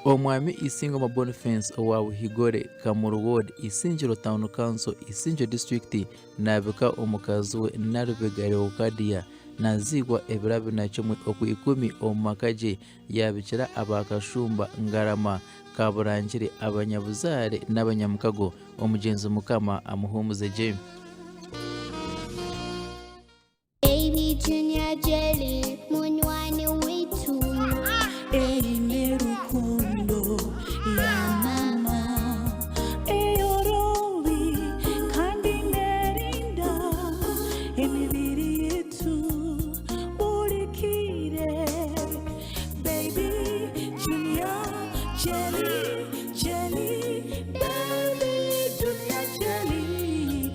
Omwami Isingoma Bonifence owa Buhigore, Kamuru Ward, Isingiro Town Council, Isingiro District nabika omukazi we Nalubega Leocadia naziikwa ebiro 21 Okwikumi omu maka gye yabikira aba Kashumba, Ngarama, Kaburangire, abanyabuzaare n'abanyamukago. Omugyenzi Mukama amuhuumuze gye. Baby Junior Jelly munywani waitu. Eine rukundo ya mama eyorobi kandi nerinda emibiri yaitu buri kaire. Baby Junior Jelly, Jelly, Baby Junior Jelly.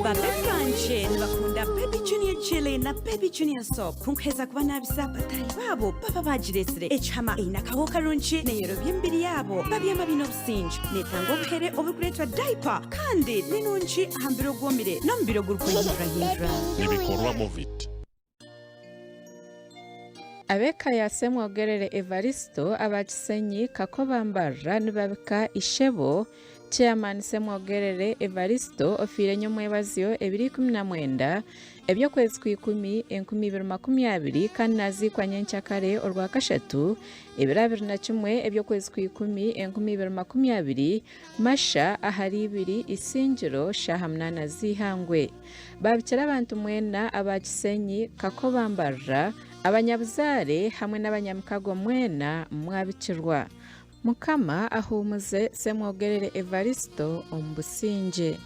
Babe bangye nibakunda Baby Junior Jelly na Baby Junior Soap. Kunkuheza kuba nabisa bataahi baabo baba bagireetsire. Ekihama eine akahooho karungi neyorobya emibiri yaabo babyama baine obusingye. Netanga obuhere oburikureetwa diaper kandi ni nungi aha mubiri ogwomire n'omubiri ogurikwehindurahindura. Nibikorwa Movit. Ab'eka ya Ssemwogerere Evaristo aba Kisenyi Kakoba Mbarara nibabika ishebo Chairman Ssemwogerere Evaristo ofiire nyomwebazyo ebiro 19 eby'okwezi kw'ikumi 2020 kandi naziikwa nyenkyakare orwakashatu ebiro 21 eby'okwezi kw'ikumi 2020 Masha ahari ibiri Isingiro shaaha munaana z'eihangwe. Baabikira abantu mwena aba Kisenyi, Kakoba Mbarara, abanyabuzaare hamwe n'abanyamikago mwena mwabikirwa. Mukama ahuumuze Ssemwogerere Evaristo omu busingye.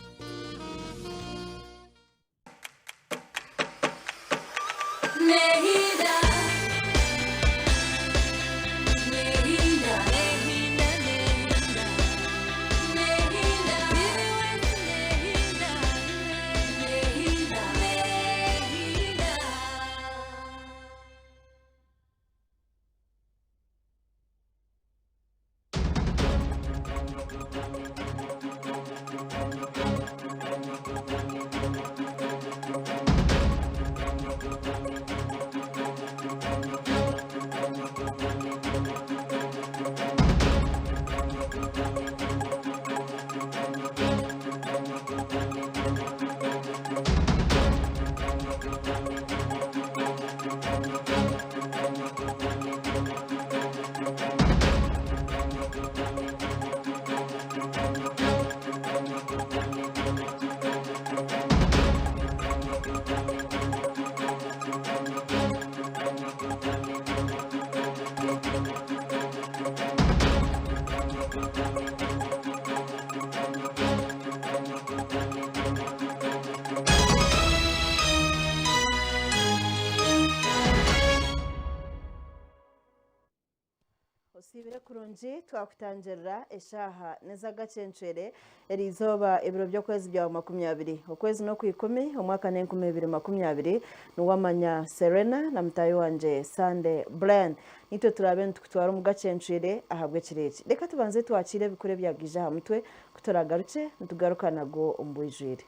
Osiibire kurungi twakutangirira eshaaha n'ez'agacencwere eriizooba ebiro by'okwezi byawe 20 okwezi n'okwikumi omwaka n'enkumibiri20 niwamanya Serena na mutaahi wangye Sunday Brian nitwe turaabe nitukutwara omu gacencwere ahabw'ekiro eki reka tubanze twakiire ebikuru ebyagaija aha mutwe ku turagarukye nitugaruka nago omu bwijwire.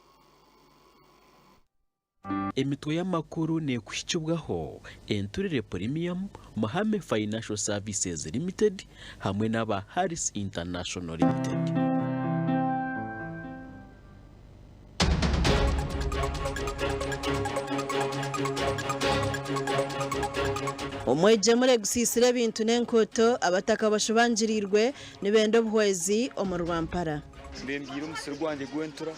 Emitwe y'amakuru neekuhikibwaho Enturire Premium, Muhame Financial Services Limited hamwe n'aba Harris International Limited. Omwegyemure gusiisire ebintu n'enkuuto, abataka bashubangiriirwe nibenda obuhwezi omuri Rwampara. Mbembyeire omusiri gwangye gw'entura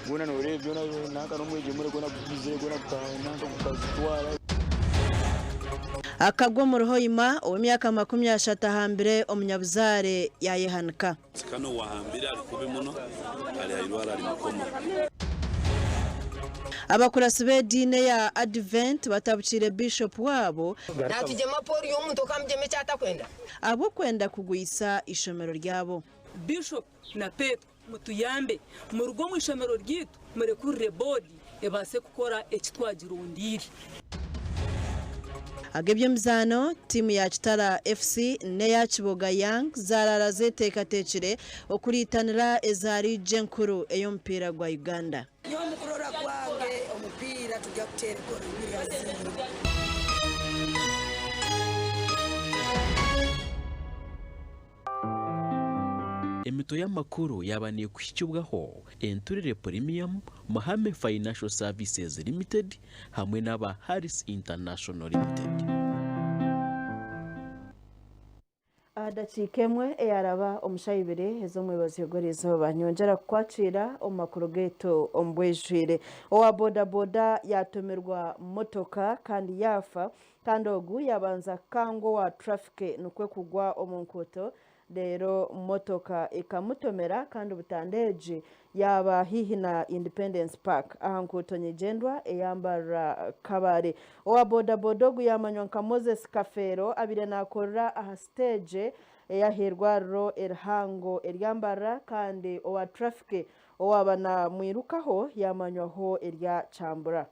gwona nooreeba byona nanka n'omwegyemure gwona gubuzire gwona nanka gukazitwara. Akagwa omuri Hoima, ow'emyaka 30 ahambire omunyabuzaare yaayehanika. Kandi owahambire ari kubi muno, ari aha irwaro ari mu koma. Abakuratsi b'ediini eya Advent batabukiire Bishop waabo. Naatugyema Paul omuntu okamugyema eki atakwenda? Ahabw'okwenda kugwisa eishomero ryabo. Bishop na Peto mutuyambe muruge omu ishomero ryaitu murekurire boodi ebaase kukora eki twagirondeire. Ag'eby'emizaano, tiimu ya Kitara FC n'eya Kiboga Young zaaraara zeteekateekire okuriitanira eza liigi enkuru ey'omupiira gwa Uganda. Nyowe omu kurora kwange omupiira tugya kuteera egoolo ibiri ha ziiro. Emitwe y'amakuru yaaba neekuhikibwaho Enturire Premium, Muhame Financial Services Limited hamwe n'aba Harris International Limited. Aha dakiika emwe eyaraba omu shaaha ibiri ez'omwebazyo gw'erizooba, nyongyera kukwakiira omu makuru gaitu omu bwijwire. Owa boda boda yatomerwa motoka kandi yaafa kandi ogu yabanza kukangwa owa traffic nikwo kugwa omu nkuuto reero motoka ekamutomera kandi butanda egi yaaba haihi na Independence Park aha nkuuto nyigyendwa eya Mbarara Kabale. Owa bodaboda ogu yaamanywa nka Moses Kafeero abaire naakorera aha siteegi ey'ahairwariro erihango erya Mbarara kandi owa traffic owaaba naamwirukaho yaamanywaho erya Kyambura.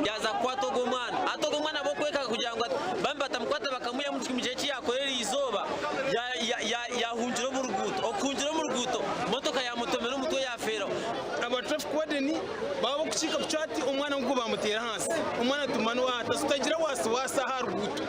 Yaaza kukwata ogwo mwana. Hati ogwo mwana ahabw'okwekanga kugira ngu bambi batamukwata bakamwihamu buri kimwe eki yaakora eri izooba, yaahungira omu ruguuto. Okuhungira omu ruguuto, motoka yaamutomera omutwe yaafeeraho. Aba traffic warden baba bokukiika kucwa ati omwana ngu bamuteera ahansi omwana tumanya owaaha tutagira wasiwasi aha ruguuto.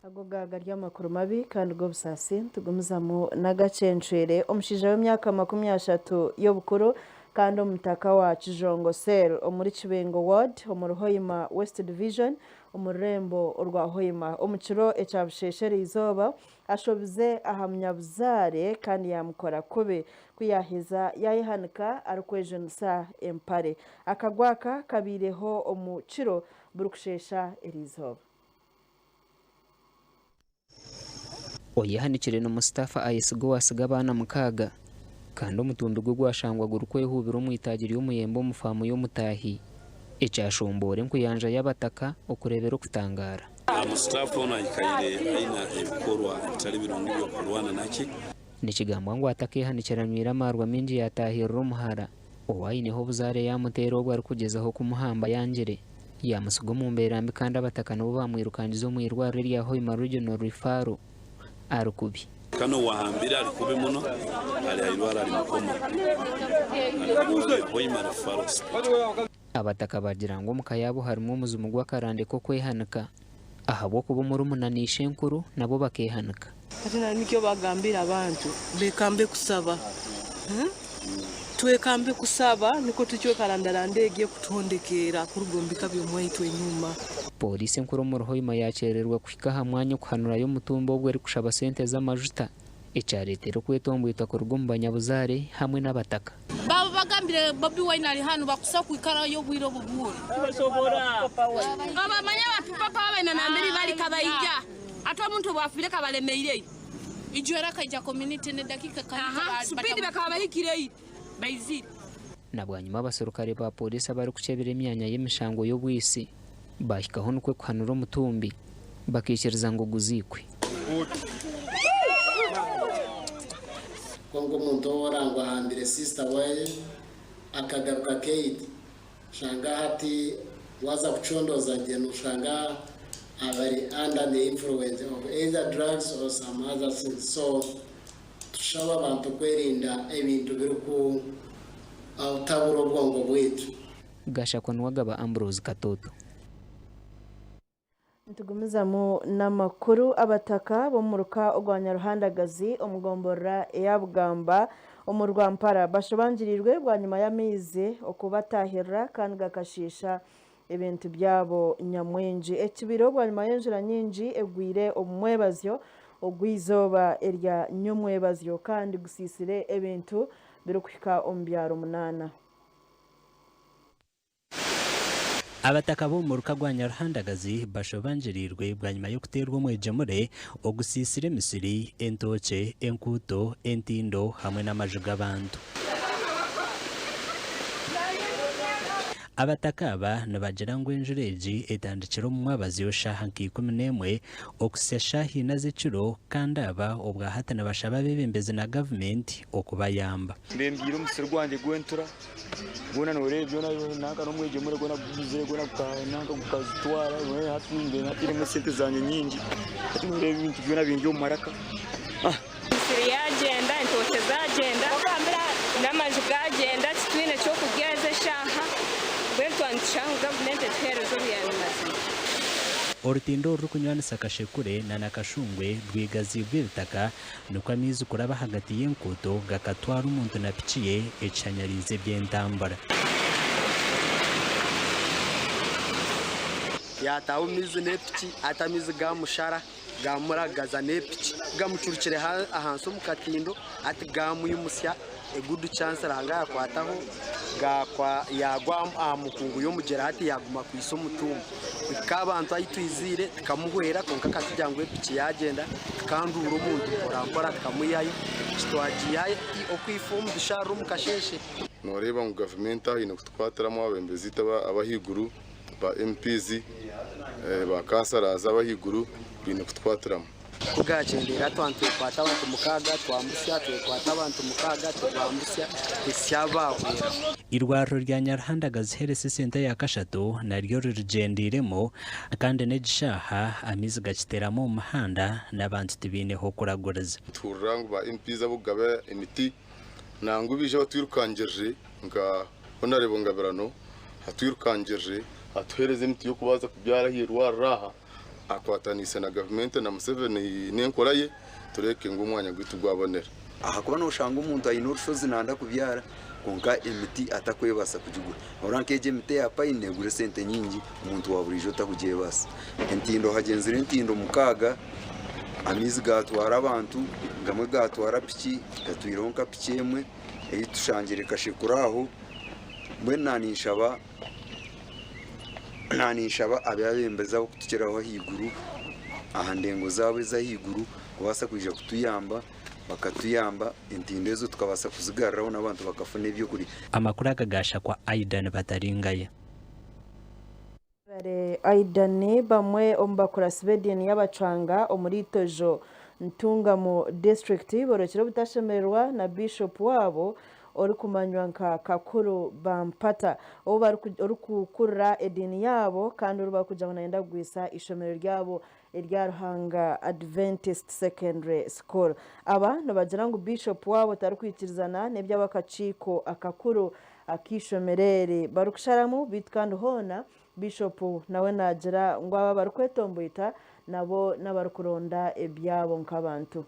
Ago ga gari amakuru mabi kandi g'obusaasi. Nitugumizamu n'agacencwire. Omushaija w'emyaka 30 y'obukuru kandi omutaka wa Kijongo Cell omuri Kibengo Ward omuri Hoima West Division omu rurembo orwa Hoima omu kiro ekya busheesha eriizooba ashobize aha munyabuzaare kandi yaamukora kubi ku yaaheza yaayehanika arikwejunisa empare. Akagwe aka kabaireho omu kiro burikusheesha eriizooba. Oyehanikire ni Mustafa Ayesiga owasiga abaana mukaaga kandi omutumbi gwe gwashangwa gurikwehubira omu itaagi ry'omuyembe omu faamu y'omutaahi ekyashomboora enkuyanja y'abataka okureebera okutangaara. Mustafa onu aikaire aine ebikorwa ebitari birungi by'okurwana naki. Nikigambwa ngu atakeehanikire anywire amaarwa maingi yaataahirira omuhara ou aineho obuzaare yaamuteera obwo arikugyezaho kumuhamba ayangire yaamutsiga omu mbeera mbi kandi abataka nibo baamwirukangiza omu irwariro erya Hoima Regional Referral ari kubi. Kanu owahambire ari kubi muno ari ahairwariro ari mukoma ari ahairwariro rya Hoima Referral Hospital. Abataka baagira ngu omuka yaabo harimu omuzimu gw'akarande k'okwehanika ahabw'okuba omurumuna na ishenkuru nabo bakeehanika. Hati na nikyo bagambira abantu bekambe kusaba. Twekambe kusaba nukwo tucwe karandaranda egi ekutuhondekeera kuruga omu bika by'omwaitu enyuma. Pooriisi enkuru omuri Hoima yaakyerererwa kuhika aha mwanya okuhanurayo omutumbi obwo erikushaba sente z'amajuta. Ekyareetera okwetombwitwa kuruga omu banyabuzaare hamwe n'abataka. Baaba bagambire Bobi Wine ari hanu bakusa kwikarayo obwire obu bwona. Obamanya ba People Power baina namberi bari kabaija. Hati omuntu obu afiire kabaremeireyo. Ijwera akaija community n'edakiika Aha, speed bakaba bahikire ei baizire. Na bwanyima abaserukare ba pooriisi abarikukyebera emyanya y'emishango y'obwitsi baahikaho nikwo kuhanura omutumbi bakaikiriza ngu guziikwe. Kwonka omuntu ou orangwa ahambire sister we akagaruka akeita, oshanga hati waaza kucondooza gye noshanga abari under the influence of either drugs or some other things so tushaba abantu kwerinda ebintu birikutabura obwongo bwaitu. Gashakwa Nuwagaba Ambrose Katoto. Nitugumizamu n'amakuru. Abataka b'omuruka ogwa Nyaruhandagazi omu gomborora eya Bugamba omu Rwampara bashobangiriirwe bwanyima y'amaizi okubatahirira kandi gakashiisha ebintu byabo nyamwingi. Ekibiro bwanyima y'enjura nyingi egwire omu mwebazyo ogw'eizooba erya nyomwebazyo kandi gusiisire ebintu birikuhika omu byaro munaana. Abataka b'omu muruka gwa Nyaruhandagazi bashobangiriirwe bwanyima y'okuteerwa omwegyemure ogusiisire emisiri, entookye, enkuuto, entindo hamwe n'amaju g'abantu. Abataka aba nibagira ngu enjura egi etandikire omu mwabazyo shaaha nka 11 okuhitsya shaaha ina z'ekiro kandi aba obwahati nibashaba abeebembezi na gavumenti okubayamba. Ndembiire omusiri gwangye gw'entura Gwona nooreeba byona nanka n'omwegyemure gwona gugwizire gwona nanka gukazitwara hati ntairemu esente zangye nyingi hati nooreeba ebintu byona bindi omu maraka. Emisiri yaagyenda, entookye zaagyenda, n'amaju gaagyenda titwine ky'okurya ezi eshaaha, mbwenu twaba nitushaba ngu gavumenti etuheereze obuyambi mazima. Orutindo orurikunywanisa Kashekure na Nakashungwe rwigaziibwe ebitaka Nikwo amaizi kuraba ahagati y'enkuuto gakatwara omuntu na piki ye ekishanyariize eby'entambura. Yaataaha omu maizi n'epiki, ati amaizi gaamushara, gaamuragaza n'epiki, gamucurukire ahansi omu katindo, ati gaamwimutsya, a good chance Ruhanga yaakwataho, yaagwa aha mukungu y'omugyera hati yaaguma akwaitse omutumba. Kuhika abantu ahu twiziire tukamuhwera kwonka akatugira ngu epiki yaagyenda tukanduura omuntu mpora mpora tukamwihayo epiki twagiihayo okwifa omu bisharara omu kasheeshe. Nooreeba ngu gavumenti aha eine kutukwatiramu abebembezi baitu ab'ahaiguru ba MPs, ba councillors ab'ahaiguru baine kutukwatiramu. Ku gaakyendeera twaba nitwekwata abantu mukaaga twambusya, twekwata abantu mukaaga tubambusya kuhitsya baahweraho. Eirwariro rya Nyaruhandagazi Health Centre eya kashatu naryo ririgyendeiremu kandi n'egi shaaha amaizi gakiteeramu omu muhanda n'abantu tibaine h'okuraguriza. Nituhurira ngu ba MPs ab'okugaba emiti nangwa baija batwirukangirire nka Honarebo Ngabirano atwirukangirire atuheereze emiti y'okubaasa kubyara aha irwariro aha. Akwataniise na gavumenti na Museveni n'enkora ye tureeke ngu omwanya gwaitu gwabonera. Ahakuba noshanga omuntu aine orushozi nayenda kubyara kwonka emiti atakwebasa kugigura. Noreeba nk'egi emiti eya payini negura esente nyingi omuntu wa buriijo takugyebasa. Entindo hagyenzire entindo mukaaga, amaizi gatwara abantu, gamwe gatwara piki, gatwireho nka piki emwe ei tushangire kashekura aho. Mbwenu naninshaba. Naninshaba abebembezi abarikutukiraho ahaiguru aha ndengo zaabo ez'ahaiguru kubaasa kwija kutuyamba bakatuyamba entindo ezo tukabaasa kuzigaruraho n'abantu bakafuna ebyokurya. Amakuru aga gaashakwa Aidan Bataringaya. Bare Aidan bamwe omu bakurasi b'ediini y'Abacwanga omuri Itojo Ntungamo disiturikiti borekire obutashemererwa na Biishopu waabo orikumanywa nka Kakuru Bampata ou orikukurira ediini yaabo kandi ou barikugira ngu nayenda kugwisa eishomero ryabo erya Ruhanga Adventist Secondary School. Aba nibagira ngu Bishop waabo tarikwikirizana n'eby'abakakiiko akakuru ak'eishomero eri barikusharamu beitu kandi hoona Bishop nawe naagira ngu aba abarikwetomboita nabo n'abarikuronda ebyabo nk'abantu.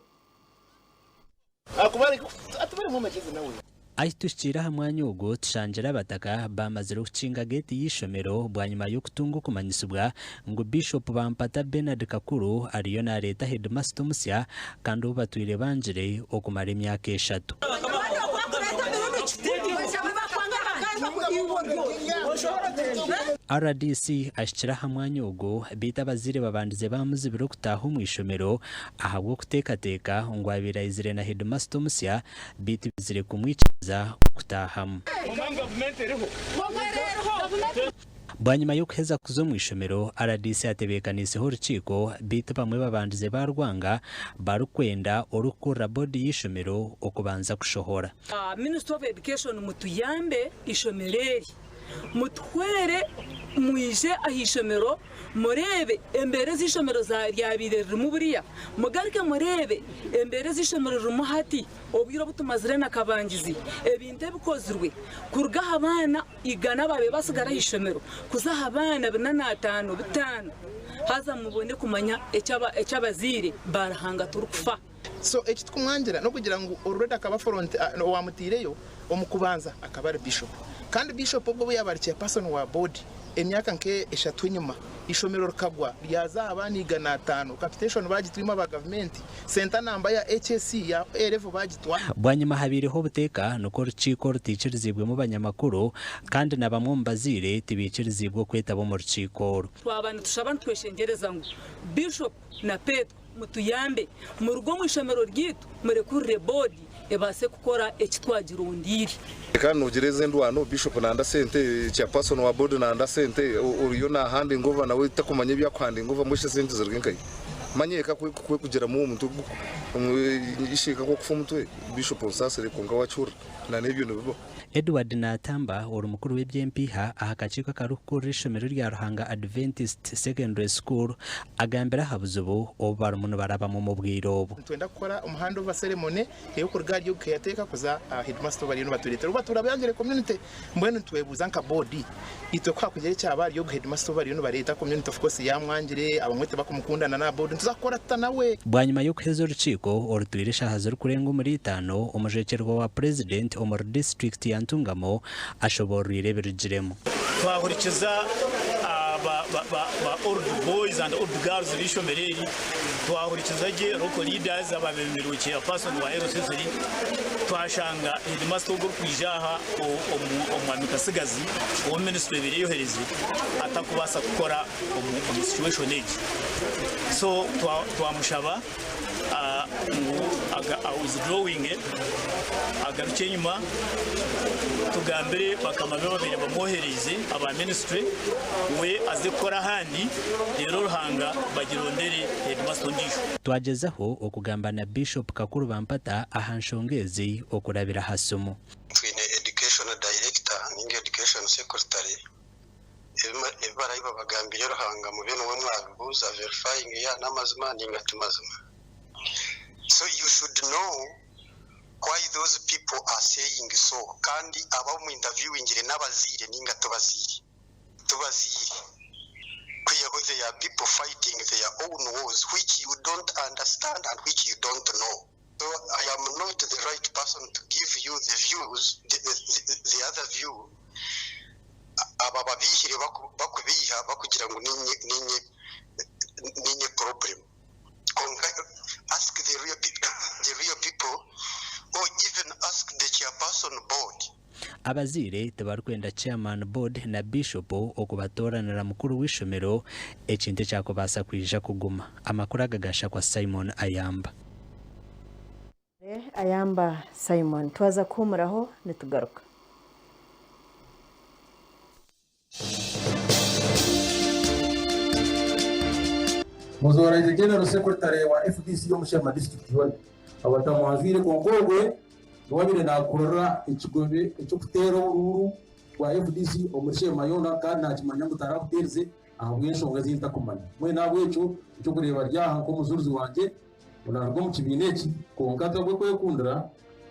Ahi tuhikiire aha mwanya ogwo tushangire abataka baamazire okukinga geeti y'eishomero bwanyima y'okutunga okumanyisibwa ngu Bishop Bampata Bernard Kakuru ariyo nareeta heedimasita omusya kandi ou batwire bangire okumara emyaka eshatu. Rdc ahikire aha mwanya ogu beitu abazaire babandize baamuzibira okutaaha omu ishomero ahabw'okuteekateeka ngu abaire aizire na heedimasita omusya beitu baizire kumwikiriza okutaahamu. Bwanyima y'okuheza kuza omu ishomero, rdc atebeekaniiseho orukiiko beitu bamwe babandize baarwanga barikwenda orikukurira boodi y'eishomero okubanza kushohora. Ministry of Education mutuyambe eishomero eri mutuhwere mwije aha ishomero mureebe embeera ezi ishomero ryabaire ririmu buriya mugaruke mureebe embeera ezi ishomero ririmu hati obwire obu tumazire na Kabangizi ebintu ebikozirwe kuruga aha baana igana abaabaire batsigara aha ishomero kuza aha baana bina n'ataano bitaano haza mubone kumanya eki abazaire ba Ruhanga turikufa. So eki tukumwangira n'okugira ngu already akaba front owamuteireyo omu kubanza akaba ari bishop kandi bishop obwo obu yaaba ari chairperson wa board emyaka nka eshatu enyima eishomero rikagwa ryaza aha baana 500 capitation bagitwima aba gavumenti senta namba ya HSC ya A level bagitwa. Bwanyima habaireho obuteeka nikwo orukiiko orutaikirizibwemu banyamakuru kandi na bamwe omu bazaire tibaikiriziibwe okwetaba omu rukiiko oru. Twaba nitushaba nitweshengyereza ngu Bishop na Petro mutuyambe muruge omu ishomero ryaitu murekurire boodi ebaase kukora eki twagirondeire. Kandi nogira ezi endwano, Bishop nanda sente, chairperson wa board nanda sente, oriyo na handing over nawe takumanya ebi akuhandinga over mbwenu shi esente ziriga nkahi? Manya eka ku ekugiramu omutwe ishe eka ku okufa omutwe, Bishop onsaasire kwonka wakihurira na n'ebyo nibibaho. Edward Natamba ori mukuru w'eby'empiiha aha kakiiko akarikukurira eishomero rya Ruhanga Adventist Secondary School agambire aha buzibu obu barimu nibarabamu omu bwire obu. Nitwenda kukora omu hand over ceremony ey'okuruga ahari ogu caretaker kuza aha headmaster ou bariyo nibatureetera. Obu batuura bangire community mbwenu nitwebuuza nka board itwe ku hakugira ekyaba ahari ogu headmaster ou bariyo nibareeta community of course yaamwangire abamwe tibakumukunda na n'aha board nituza kukora tuta nawe? Bwanyima y'okuheza orukiiko orutwire eshaaha zirikurenga omuri itaano, omujwekyerwa wa Purezidenti omuri disiturikiti ya Ntungamo ashobooroire ebirugiremu. Twahurikiza ba old boys and old girls b'eishomero eri, twahurikiza gye local leaders ababemereirwe chairperson wa LC3, twashanga headmaster ogu orikwija aha Omwami Kasigazi ou minisitule ebaire eyoherize atakubaasa kukora omu situation egi. So twamushaba ngu a withdrawinge agarukye enyima tugambire bakama be ababaire bamwohereize aba ministry we aze kukora ahandi reero Ruhanga bagirondere headmaster ondiijo. Twagyezaho okugamba na Bishop Kakuru Bampata aha nshonga ezi okurabira aha simu. Twine education director ninga education secretary ebi barahi babagambire Ruhanga mube nimwe mwabibuuza verifying ya namazima ninga timazima so you should know why those people are saying so kandi abu mu interviewingire nabazaire ninga tibazaire tibazaire kwihaho they are people fighting their own wars which you don't understand and which you don't know. So I am not the right person to give you the views, the other view. Aba babihire bakubiiha bakugira ngu ninye ninye ninye problem. Konka ask the real the real people or even ask the chairperson board. Abazaire tibarikwenda chairman board na bishop okubatooranira mukuru w'eishomero ekintu ekyakubaasa kwija kuguma. Amakuru aga gashakwa Simon Ayamba. Ayamba Simon. Twaza kuhuumuraho nitugaruka. Muzoora General Secretary wa FDC omu Sheema district yoona abatamwanjwire kwonka ogwe niwe abaire nakurira ekigobe eky'okuteera oburuuru bwa FDC omuri Sheema yoona kandi nakimanya ngu tarabuteerize ahabw'enshonga ezi ntakumanya. Mbwenu ahabw'ekyo eky'okureeba ari aha nk'omujurizi wangye ngu naruga omu kibiina eki kwonka ti ahabw'okwekundira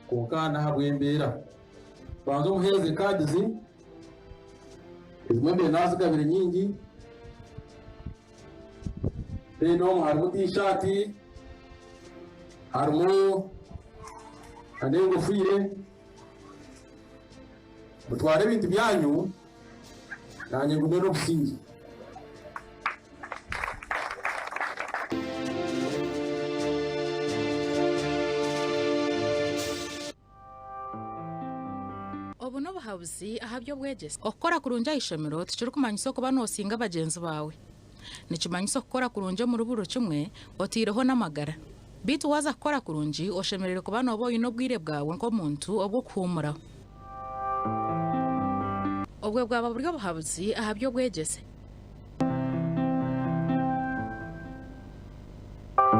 kwonka n'ahabw'embeera. Banza omuheereze kaadi ze. Ezimwe mbaire naazigabire nyingi. Then omu harimu tishaati, harimu n'engofiire. Mutware ebintu byanyu, naanye ngume n'obusingye. Obu n'obuhabuzi. obuhabuzi aha by'obwegyese. Okukora kurungi aha ishomero tikirikumanyisa okuba noosinga bagyenzi baawe. Nikimanyisa okukora kurungi omuri buri kimwe otaireho n'amagara. Beitu waaza kukora kurungi oshemereire kuba nooba oine obwire bwawe nk'omuntu obw'okuhuumuraho. Obwo bwaba buri obuhabuzi aha by'obwegyese.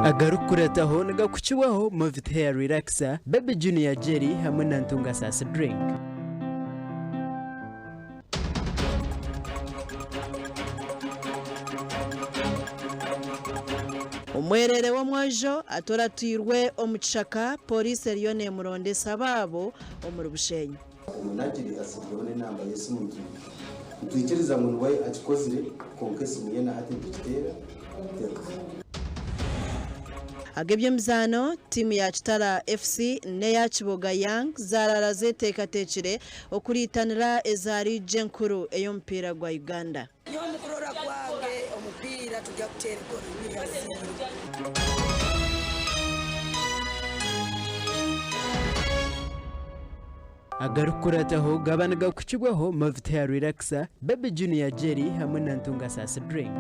Agarikukurataho nigakukibwaho Movit Hair Relaxer, Baby Junior Jelly hamwe na Ntunga Saasi Drink. Omwereere w'omwojo atoratwirwe omu kishaka, Pooriisi eriyo nemurondesa abaabo omuri Bushenyi. Omunagiri atsigirweho n'enamba y'esimu nitwikiriza ngu niwe akikozire kwonka esimu ye na hati nitukiteera terikufa. Ag'eby'emizaano, tiimu ya Kitara FC n'eya Kiboga Young zaaraara zeteekateekire okuriitanira eza liigi enkuru ey'omupiira gwa Uganda. Nyowe omu kurora kwange omupiira tugya kuteera egoolo ibiri ha ziiro. Agarikukurataho gaba nigakukibwaho Movit Hair Relaxer, Baby Junior Jelly hamwe na Ntunga Saasi Drink.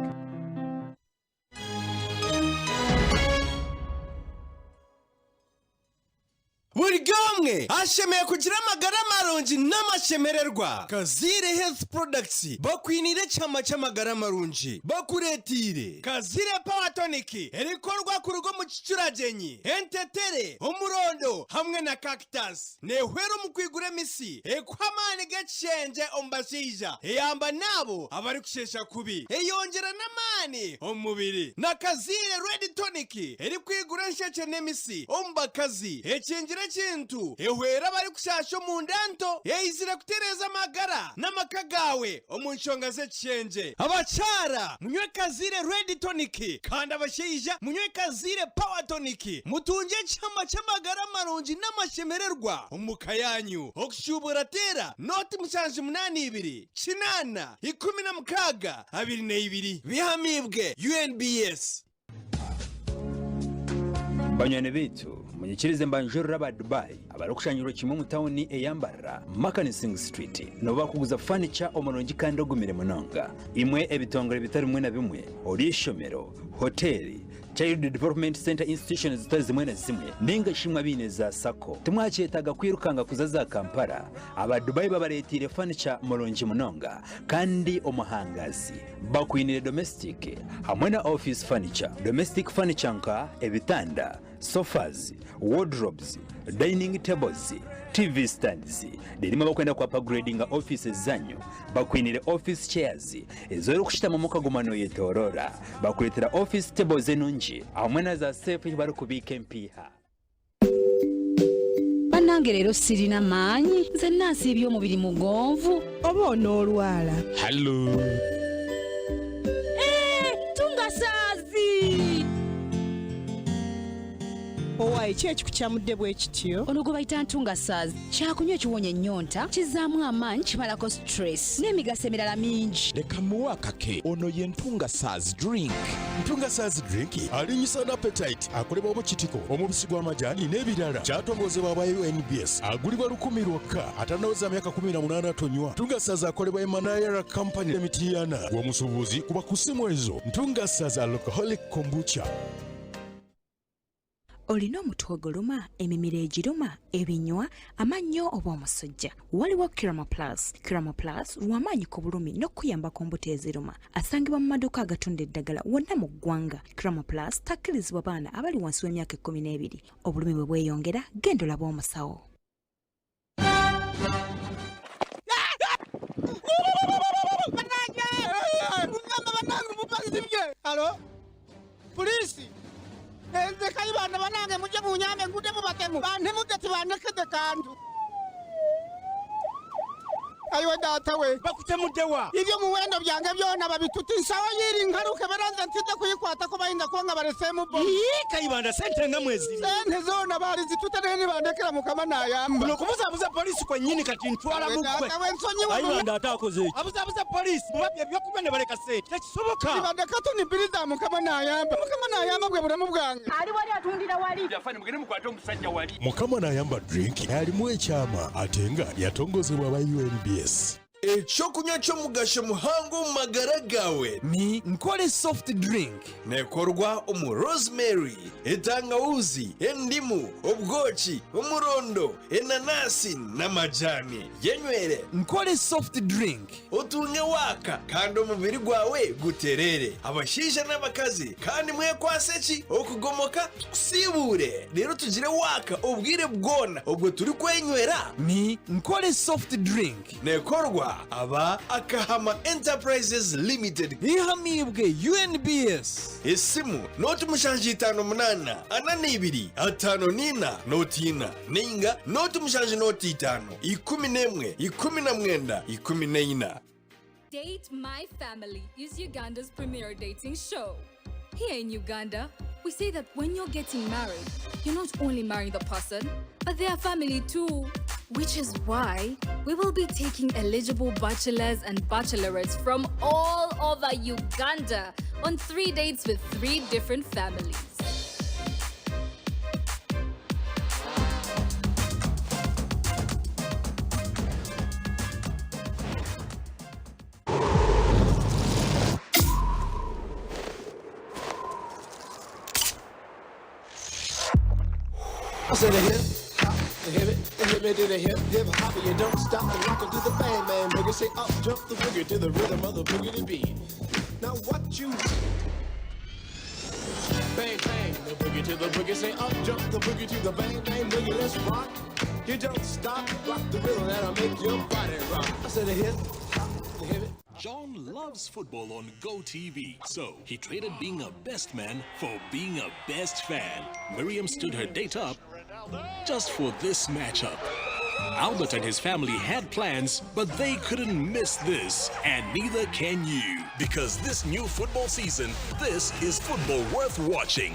Buri omwe ashemereire kugira amagara marungi n'amashemererwa. Kazaire Health Products bakwiniire ekihama ky'amagara marungi. Bakureeteire Kazaire Power Tonic erikukorwa kuruga omu kicuragyenyi, entetere, omurondo hamwe na cactus. Neehwera omu kwigura emisi, ekuha amaani g'ekishengye omu bashaija, eyamba n'abo abarikusheesha kubi, eyongyera n'amaani omu mubiri. Na Kazaire Red Tonic erikwigura enshekye n'emisi omu bakazi, ekingira ekintu, ehwera abarikushaasha omunda nto, eizire kutereeza amagara n'amaka gaawe omu nshonga z'ekishengye. Abakyara munywe Kazaire Red Tonic kandi abashaija munywe Kazaire Power Tonic mutungye ekihama ky'amagara marungi n'amashemererwa omu ka yaanyu. Okushuubura teera nooti 782 8 16 22. Bihamiibwe UNBS. Banywani baitu, munyikirize mbanjurire aba Dubai abarikushangirwa kimwe omu tauni eya Mbarara, Makanising Street, nibo barikuguza fanica omurungi kandi ogumire munonga. Imwe ebitongore bitari bimwe na bimwe, ori eishomero, hoteeri, Child Development Centre institutions zitari zimwe na zimwe, ninga shi imwe abaine za sacco, timwakyetaaga kwirukanga kuza za Kampala. Aba Dubai babareeteire fanica murungi munonga kandi omuhangazi. Bakwiniire domestic hamwe na office furniture. Domestic furniture nka ebitanda, sofas, wardrobes, dining tables, TV stands. Reero imwe abakwenda ku upgradinga offices zanyu, bakwiniire office chairs ezi orikushutamamu okaguma noyetoroora. Bakureetera office tables enungi hamwe na za safe ahu barikubiika empiiha. Banange leero sirina maanyi nzenna nsiibye omubiri mugonvu. Oba onoolwala. Hallo. Eeh tunga saazi. Owaaye ki ekikukyamudde bwekityo? Ono gwe bayita ntunga saazi kyakunywa ekiwonya ennyonta, kizzaamu amaanyi, kimalako stress n'emigaso emirala mingi. Leka mmuwe akake ono ye Ntunga Saazi Drink. Ntunga Saazi Drink alinyisa n'appetite. Akolebwa mu kitiko, omubisi gw'amajaani n'ebirala. Kyatongozebwa aba UNBS. Agulibwa lukumi lwokka. Atannaweza myaka 18 tonywa. Ntungasaza akolebwa Emanayara Company e Mityana. Gwe omusuubuzi kuba ku ssimu ezo. Ntungasaza Alcoholic Kombucha. Olina omutwe oguluma, emimiro egiruma, ebinywa, amannyo oba omusujja? Waliwo Kirama Plus. Kirama Plus lw'amaanyi ku bulumi n'okukuyamba ku mbuto eziruma. Asangibwa mu maduuka agatunda eddagala wonna mu ggwanga. Kirama Plus takkirizibwa baana abali wansi w'emyaka 12. Obulumi bwe bweyongera, genda olabe omusawo. Puliisi nze Kayibanda banange mujje munyambe ngudde mu batemu bantemudde tibandekede kantu. Ayiwe data we. Bakutemudde wa? Ebyomuwendo byange byona babituta ensawo yiiri nkaruke beranze ntidde kuyikwatako bayinza kuba nga baleseemu bo. Ii, Kayibanda sente nga mweziri. Sente zoona balizituta naye nibandekera Mukama naayamba. Kuno kubuzaabuza poliisi kwennyini kati ntwala mu ggwe. Data we nsonyiwa. Kayibanda ate akoze eki? Abuzaabuza poliisi mubabye ebyokunywa ne baleka sente. Tekisoboka. Nibandeka tuni za Mukama naayamba. Mukama naayamba bwe bulamu bwange. Ali wali atundira wali. Jafani mugende mukwate omusajja wali. Mukama Nayamba Drink alimu ekyama ate nga yatongozebwa aba UNBS. Ekyokunywa ky'omugasho muhango omu magara gaawe ni Nkole soft drink. Neekorwa omu rosemary, entangawuzi, endimu, obwoki, omurondo, enanasi n'amajani. Yenywere. Nkole soft drink. Otunge waaka kandi omubiri gwawe gutereere. Abashaija n'abakazi kandi mwekwase ki? Okugomoka tukusiibuure reero tugire waaka obwire bwona obwo turikwenywera. Ni Nkole soft drink. Neekorwa aba Akahama Enterprises Limited. Ihamiibwe UNBS. Esimu nooti 758 42 54 nooti ina nainga nooti 7 nooti 5 11 19 14. Date My Family is Uganda's premier dating show. Here in Uganda, we say that when you're getting married, you're not only marrying the person, but their family too. Which is why we will be taking eligible bachelors and bachelorettes from all over Uganda on 3 dates with 3 different families. I said the hip hop, the hip it, the hip it to the hip hip hop. You don't stop the rock and do the bang bang boogie. Say up jump the boogie to the rhythm of the boogie to beat. Now what you bang bang the boogie to the boogie. Say up jump the boogie to the bang bang boogie. Let's rock. You don't stop, rock the rhythm that'll make your body rock. I said the hip hop, the hip it. John loves football on GoTV, so he traded being a best man for being a best fan. Miriam stood her date up just for this matchup. Albert and his family had plans, but they couldn't miss this, and neither can you. Because this new football season, this is football worth watching.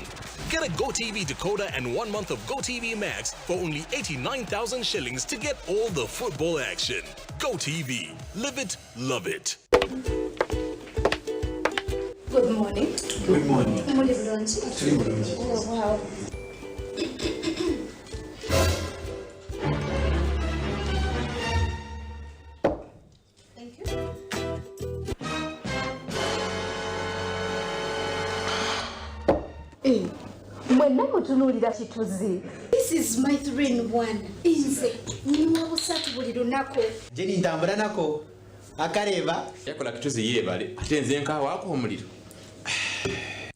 Get a GoTV decoder and 1 month of GoTV Max for only 89,000 shillings to get all the football action. GoTV. Live it, love it. Good morning. Good morning. Muli bulungi? Tuli bulungi. Oh, wow. Thank you. Eh, mwenna mutunuulira kituzi. This is my 3 in 1. Nze nywa busatu buli lunaku. Jeni ntambura nako akareba yakola kituzi yeebale ate nze nkawaako omuliro.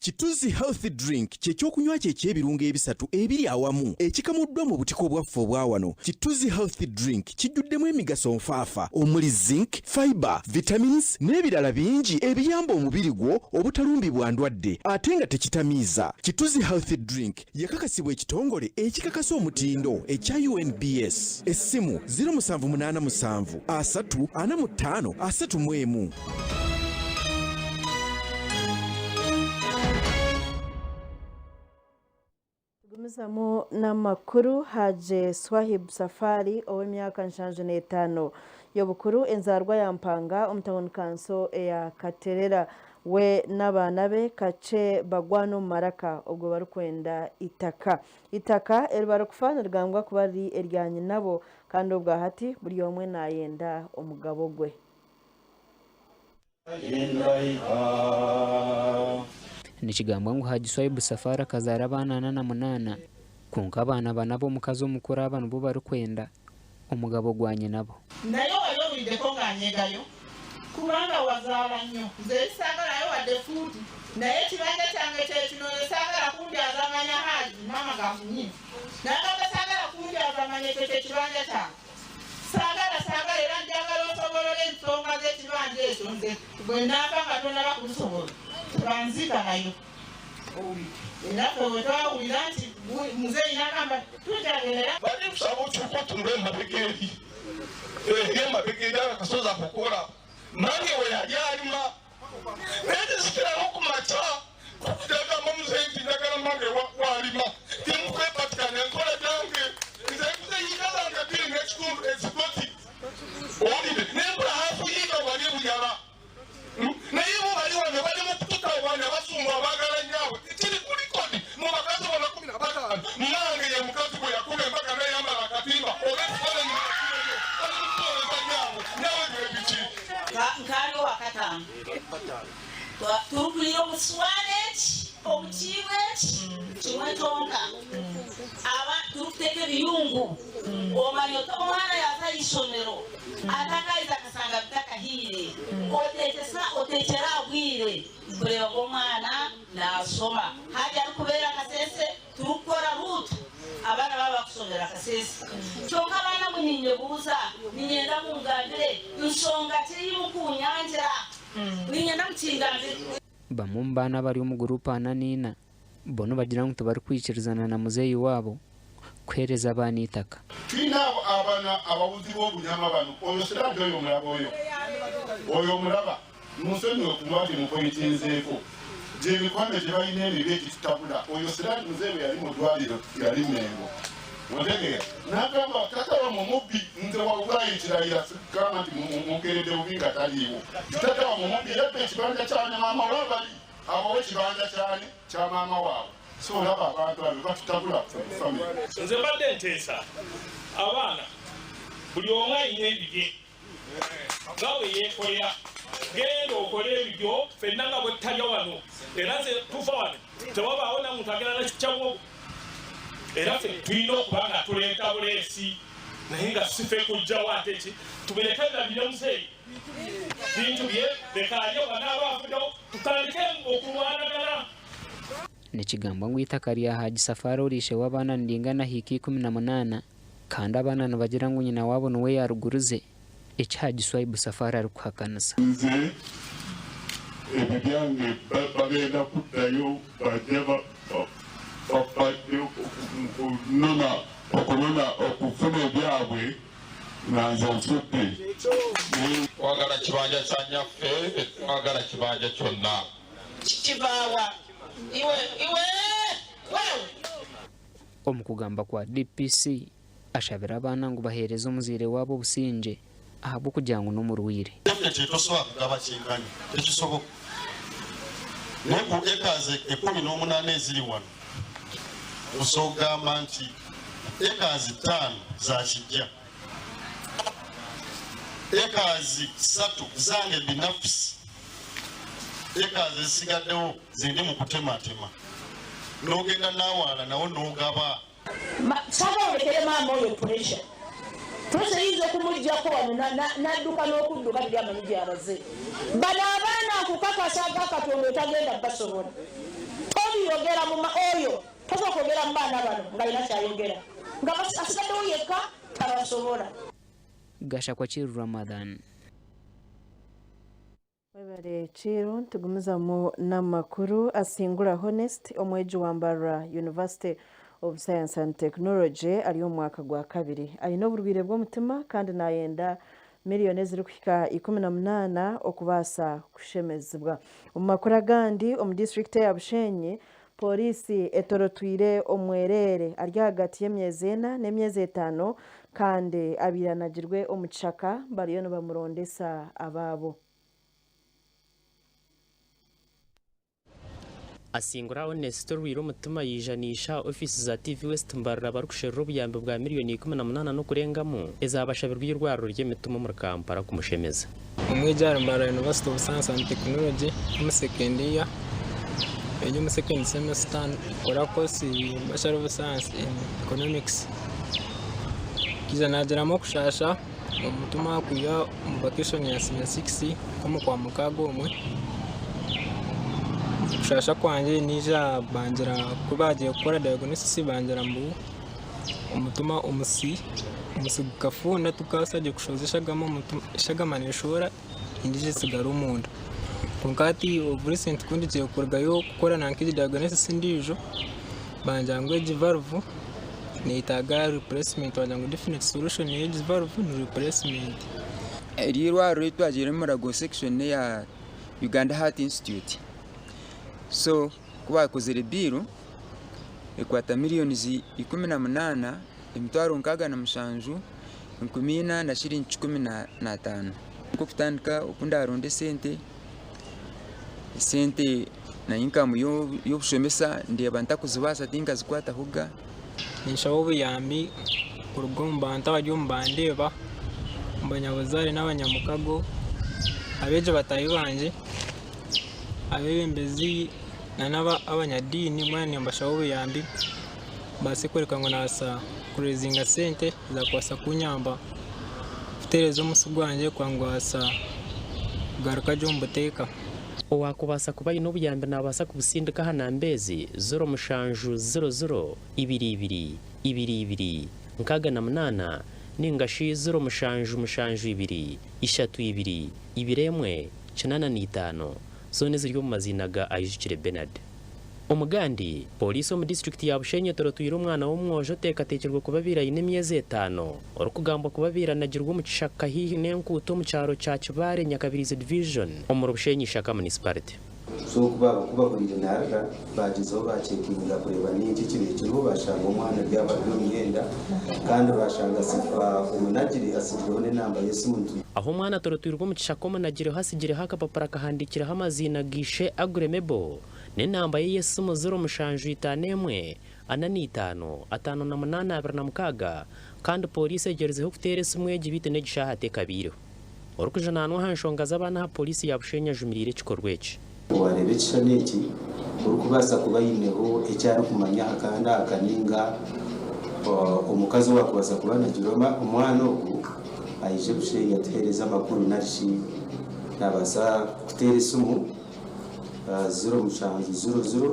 Kituzi Health Drink kye kyokunywa kye eky'ebirungo ebisatu ebiri awamu ekikamuddwa mu butiko bwaffe obwa wano. Kituzi Health Drink kijjuddemu emigaso nfaafa omuli zinc, fiber, vitamins n'ebirala bingi ebiyamba omubiri gwo obutalumbibwa ndwadde ate nga tekitamiiza. Kituzi Health Drink yakakasibwa ekitongole ekikakasa omutindo ekya UNBS. Essimu 0787 3 45 31. Tugumizamu n'amakuru. Haje Swahib Safari ow'emyaka 75 y'obukuru, enzarwa ya Mpanga omu town council eya Katerera, we n'abaana be kace bagwana omu maraka obwo barikwenda itaka. Itaka eri barikufa nirigambwa kuba riri erya nyinabo, kandi obwa hati buri omwe nayenda omugabo gwe. Nikigambwa ngu Haji Swaibu Safari akazaara abaana 48, kwonka abaana bana b'omukazi omukuru aba nibo barikwenda omugabo gwa nyinabo. Naye wali owuliddeko ng'anyegayo kubanga wazaala nnyo. Nze saagalayo wadde fuuti, naye ekibanja kyange kyekino. Nze saagala kundyazamanya. Haji maama gafunye nagamba saagala kundyazamanya, ekyo kyekibanja kyange, saagala saagala. Era njagala osobolole ensonga z'ekibanja ekyo. Nze bwe naava nga tonaba kubisobola, tebanziika nayo. Era ffe bwe twawulira nti muzeeyi n'agamba tujagenda. Bali kusaba okyuka otunule emabega eri. Eri emabega eri akakasozi ako koona Mange we yali alima. Naye tezikirawo ku makya yagamba omuzeeyi nti njagala mange waalima timukwepatikanya nkola gyange nze nguze yiika zange bbiri n'ekitundu ezigoti owulire nembula hafu yiika wali ebuyala naye bo bali wano bali mu kututawaanya basumba abaagala nyaabwe kiri ku likodi mu bakazi bona 15 mange ye mukazi gwe yakuba embaga nayambala akatimba oba ekifaananyi bali mu kutooleza nyaabwe nyaabwe bye biki Nkandi owakataano turikuliira omu suwaani egi omu kiibo eki kimwe kyonka aba turikuteeka ebiyungu omanya oti omwana yaaza aha ishomero atakaija akashanga bitakahiire oteekyesa oteekyera aha bwire kureeba ngu omwana naashoma haagira arikubeera kasese turikukora ruutu abaana baaba bakushomera kasese kyonka abaana mwe ninyebuuza niinyenda mungambire nshonga ki ei mukunyangira niinyenda mukingambire. Bamwe omu baana abari omu guruupu ana n'eina bo nibagira ngu tibarikwikirizana na muzeeyi waabo kuheereza abaana eitaka. Twine abo abana ababuzi b'obunyama bano oyo sirajja oyo omulaba oyo oyo omulaba munsonyiwe kuba nti mupointinzeeko gyemikwano gye balina emibi egitutabula oyo sirajja muzeeyi bwe yali mu ddwaliro yali Mengo ontegeera n'agamba taata wamwe mubbi nze wallahi kirayira sigamba nti mugeredde bubi nga taliiwo taata wamwe mubbi yabba ekibanja kyane maama we bali abawe ekibanja kyane kya maama waabwe so olaba abantu abo batutabula ffe mu family. Nze mbadde nteesa abaana buli omu alina ebibye nga bwe yeekolera genda okole ebibyo fenna nga bwe tutalya wano era nze tuva wano tewabaawo na muntu agenda nakikyawo era ffe tulina okuba nga tuleeta buleesi naye nga sife kujjawo ate ki tubireke nga bire muzeeyi bintu bye leka alye wanaaba avuddewo tutandike okulwanagana. Nikigambwa ngu eitaka rya Haji Safari ori ishe w'abaana niringana hiika 18 kandi abaana nibagira ngu nyina waabo niwe yaarugurize, eki Haji Swaibu Safari arikuhakanisa. Nze ebyo byange bagenda kuddayo bajje bajje okunona okunona okufuna ebyabwe nga nze nfudde. Twagala kibanja kya nnyaffe, tetwagala kibanja kyonna. Kivaawa iwe iwe wewe. Omu kugamba kwa DPC, ashabire abaana ngu baheereze omuzaire waabo obusingye ahabw'okugira ngu n'omurwaire. Definitely tosobola kugaba kyenkanyi tekisoboka naye ku acres 18 eziri wano osobola okugamba nti acres ttaano za kijja, acres ssatu zange binafusi, acres ezisigaddewo zendi mu kutematema n'ogenda n'awalala nawo n'ogaba. Saagala olekere maama oyo pressure. Pressure eyinza okumuggyako wano n'adduka n'okudduka teri amanyi gy'abaze. Bano abaana nkukakasa aga Katonda otagenda basobola. Tobiyogera mu oyo tosobola kwogera mu baana bano ng'alina ky'ayogera nga asigaddewo yekka tabasobola. Gashakwa Kiiru Ramadhan. Webare Kiiru, nitugumizamu n'amakuru. Asingura Honest, omwegi wa Mbarara University of Science and Technology ari omu mwaka gwa kabiri. Aine oburwaire bw'omutima kandi nayenda miriyoni ezirikuhika 18 okubaasa kushemezibwa. Omu makuru agandi, omu disiturikiti eya Bushenyi, Pooriisi etorotwire omwereere ari ahagati y'emyezi ena n'emyezi etaano kandi abaire anagirwe omu kishaka bariyo nibamurondesa abaabo. Asingura Honest orwaire omutima yaija naija aha ofiisi za TV West Mbarara barikusherura obuyambi bwa miriyoni 18 n'okurengamu ezabashabirwe eirwariro ry'emitima omuri Kampala kumushemeza. Omwegi ahari Mbarara University of Science and Technology omu second year eri omu second semester nikora course Bachelor of Science in Economics. Nkaija nagiramu okushasha omutima kwiha omu vacation ya senior six omu kwamukaaga omwe. Okushasha kwangye naija bangira ku bagiire kukora diagnosis bangira mbu omutima omusi omusi gukafunda tigukabaasa gye kushohoza eshagama eshagama neshohora endiijo etsigara omunda. Kwonka hati of recent ku ndigire kurugayo kukora nanka egi diagnosis endiijo bangira ngu egi valve. Neetaaga replacement wagira ngu definite solution y'egi valve ni replacement. Eri eirwariro eri twagiire omu Mulago section n'eya Uganda Heart Institute. So ku baakozire bill ekwata millions 18 767 400 na shiringi 15. Nk'okutandika oku ndaaronde esente, esente na income y'obushomesa ndeeba ntakuzibaasa tinkazikwatahoga. Ninshaba obuyambi kuruga omu bantu abari omu bandeeba, omu banyabuzaare n'abanyamukago, abeegi bataahi bangye, abeebembezi n'abanyadiini boona nimbashaba obuyambi mbaase kworeka ngu nabaasa kurezinga sente ezakubaasa kunyamba kutereeza omusi gwangye kugira ngu gubaasa kugaruka gye omu buteeka. Owaakubaasa kuba aine obuyambi naabaasa kubusindika aha namba ezi, ziro mushanju ziro ziro, ibiri ibiri, ibiri ibiri, 68, nainga shi ziro mushanju mushanju ibiri, ishatu ibiri, ibiri emwe, 85, zoona eziri omu maziina ga Aijukire Bernard. Omugandi, Pooriisi omu disiturikiti ya Bushenyi etorotwire omwana w'omwojo oteekateekirwe kuba abaire aine emyezi etaano, orikugambwa kuba abaire anagirwe omu kishaka haihi n'enkuuto omu kyaro kya Kibaare, Nyakabirizi Division, omuri Bushenyi Ishaka Municipality. So ku bahuriire naarira, baagyezaho baacekinga kureeba n'enki ekibaire kiriho, baashanga omwana ari ari omu myenda kandi baashanga Sifa omunagire atsigireho n'enamba y'esimu nti. Ahu omwana atorotwirwe omu kishaka omunagireho atsigireho akapapura kahandiikireho amaziina ga ishe Agure Mebo n'enamba ye y'esimu 0751 45 58 26 kandi pooriisi egyerizeho kuteera esimu egi beitu n'egi shaaha tekabaireho. Orikujunaanwa aha nshonga z'abaana aha pooriisi ya Bushenyi ajumiriire ekikorwa eki. Waareeba ekishushani eki, orikubaasa kuba aineho eki arikumanya aha kaana aka nainga omukazi owaakubaasa kuba anagire omwana ogu, aije Bushenyi atuheereze amakuru narishi naabaasa kuteera esimu. 0700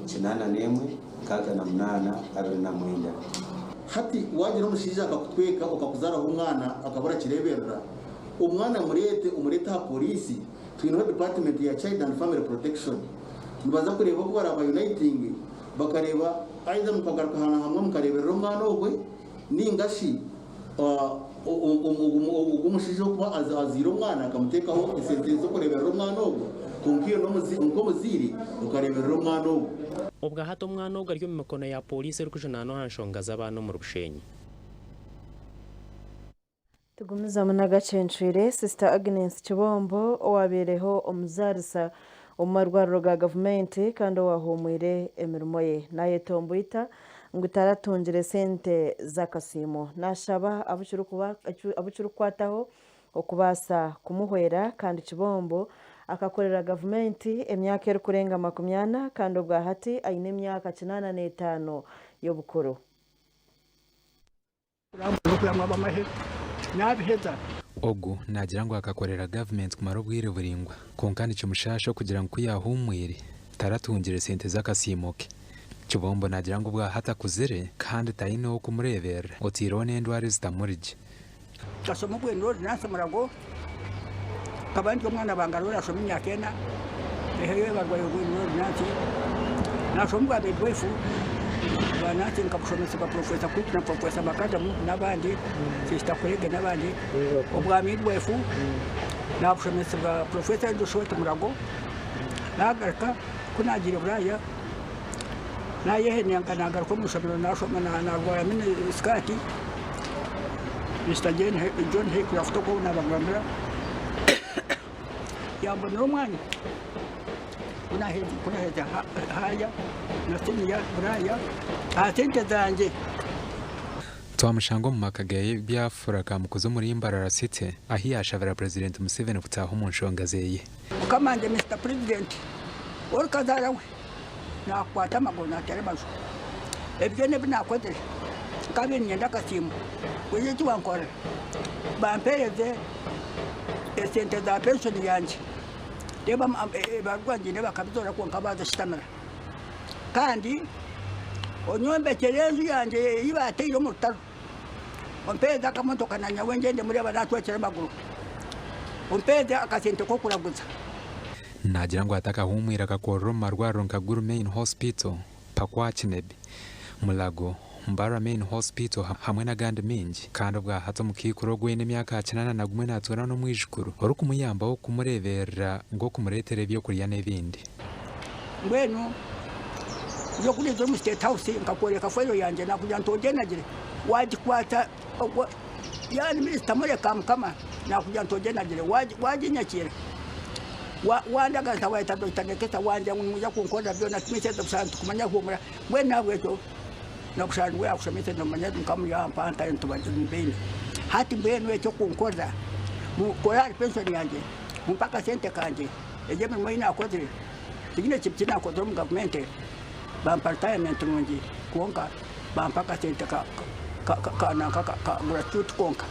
81 68 29. Hati waagira omushaija akakutweka okakuzaaraho omwana akaba orakireeberera, omwana mureete omureete aha pooriisi, twineho department ya Child and Family Protection nibaza kureeba oku baraaba uniting bakareeba either mukagaruka hamwe mukareeberera omwana ogwe ninga shi Ogwo omushaija orikuba azaire omwana akamuteekaho esente z'okureeberera omwana ogwo, kwonka iwe nk'omuzaire okareeberera omwana ogwo. Obwa hati omwana ogu ari omu mikono ya pooriisi erikujunaanwa aha nshonga z'abaana omuri Bushenyi. Tugumizamu n'agacencwire, Sister Agnes Kibombo owabaireho omuzaarisa omu marwariro ga gavumenti kandi owahuumwire emirimo ye nayetomboita ngu taratungire sente z'akasiimo. Nashaba abu kirikukwataho okubaasa kumuhwera kandi Kibombo akakorera gavumenti emyaka erikurenga 40 kandi obwahati aine emyaka 85 y'obukuru. Ogu naagira ngu akakorera gavumenti kumara obwire buraingwa kwonka nikimushaasha okugira ngu ku yaahuumwire taratungire sente z'akasiimo ke. Kibombo naagira ngu obwahati akuzire kandi taine ow'okumureeberera otaireho n'endwara ezitamuri gye. Nkashoma obwendoozi nansi murago, nkaba ndi omwana bangarura nashoma emyaka ena, eheyo barwaire obwendoozi nansi, nashoma obwa midwife, bwa nansi nkabushomesibwa Professor Cook na Professor Macadam n'abandi, Sister Craig n'abandi, obwa midwife nabushomesibwa Professor Andrew Short Murago, nagaruka ku nagiire Buraaya nayehenenka nagaruka omu ishomero nashoma narwara mini skirt. Mister John Haycraft ogwo ou naabagambira yambonera omwanya ku naaherize haaya na siniya Buraaya aha sente zangye. Twamushanga omu maka ge Byafura Kamukuzi omuri Mbarara City ahi yaashabira Purezidenti Museveni kutaaha omu nshonga zeye. Mukama wangye Mister President, orikazaara we Naakukwata amaguru naateera amaju. Ebi byona ebi naakozire nkabaire niinyenda akasiimo. Mbwenu eki wankorera, bampeereze esente za penshoni yangye. Reero ebaruha ngiine bakabizoora kwonka baazishutamira. Kandi onyombekyere enju yangye ei baateire omu rutaro. Ompeereze akamotoka na nyowe ngyende mureeba naatwekire amaguru. Ompeereze akasente k'okuraguza. Naagira ngu atakahuumwire akakorera omu marwariro nka Gulu Main Hospital, Pakwach Neb, Mulago, Mbarara Main Hospital hamwe n'agandi maingi kandi obwahati omukaikuru ogu oine emyaka 81 natuura n'omwijukuru orikumuyambaho kumureeberera nk'okumureetera ebyokurya n'ebindi. Mbwenu eby'okuriiza omu State House nkakworeka fayiro yangye nakugira nti ogyenagire wagikwata ogwo yaani minisita Mureka Mukama nakugira nti ogyenagire waginyakiira wandaganisa wayeta Dokita Nekesa wangira ngu nimwija kunkorera byona timisente bushana nitukumanya huumura mbwenu nahabwekyo nokushaba nibwo yakushomesa nomanya Mukama yampa ntari nitubaine hati mbwenu ekyokunkorera mukore ahari pension yangye mumpe akasente kangye Egyo emirimo ei naakozire, tihaine kintu ki naakozire omu gavumenti bampa ritayamenti nungi kwonka bampa akasente ka guratuti konka.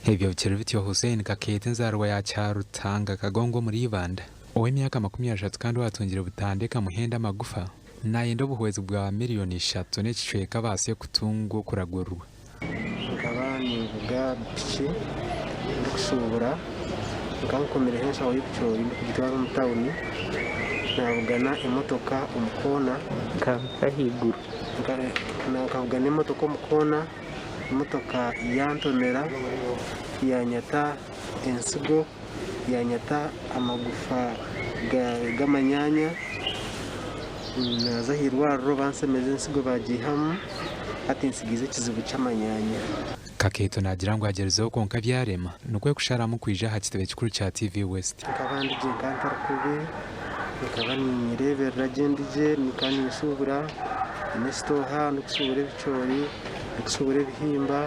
Ebyo bikiri bityo, Hussein Kakeeta enzaarwa ya Kyarutanga Kagongo omuri Ibanda, ow'emyaka 30 kandi owaatungire butandu ekamuhenda amagufa, naayenda obuhwezi bwa miriyoni ishatu n'ekicweka abaase kutunga okuragurirwa. Nkaba ninvuga piki ndikushuubura, nkaba nkomireho enshaho y'ebicoori ndikugitwara omu tawuni, naabugana emotoka omu koona. Ahaiguru. Nkabugana emotoka omu koona, emotoka yantomera yanyata ensigo, yanyata amagufa g'amanyaanya. Naaza aha irwariro bansemeza ensigo baagiihamu, hati ntsigiize ekizibu ky'amanyaanya. Kakeeto naagira ngu agyerizeho kwonka byarema, nikwo kusharamu kwija aha kitebe kikuru kya TV West. Nkaba ndi gye nkaba ntari kubi, nkaba ninyereeberera gye ndi gye, nkaba ninshuubura, nyine esitooha ndikushuubura ebicoori, ndikushuubura ebihimba,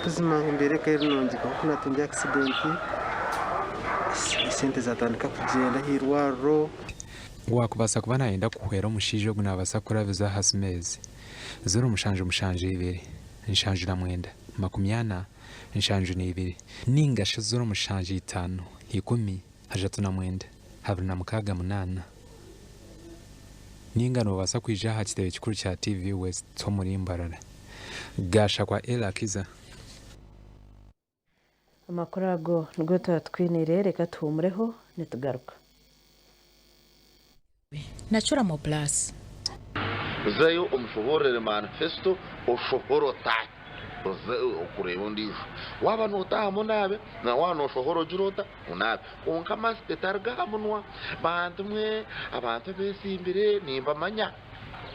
buzima embeera ekaba eri nungi kwonka ku naatungire akisidenti, esente zaatandika kugyenda aha irwariro. Owaakubaasa kuba naayenda kuhwera omushaija ogu naabaasa kurabiza aha simu ezi, 0772 79 40 72 nainga shi 075 10 39 28. Nainga noobaasa kwija aha kitebe kikuru kya TV West omuri Mbarara. Gashakwa Ella Kiza. Amakuru ago nigo twatwiniire, reka tuhumureho nitugaruka. Nacuramo Plus. Ozeyo omushoboororere manifesto oshohore otaahe oze okureeba ondiijo. Waaba nootaahamu onaabe na waaba nooshohora ogire ota? Onaabe. Kwonka masiki etaruga aha munwa. Bantu mwe abantu abeesimbire nimbamanya.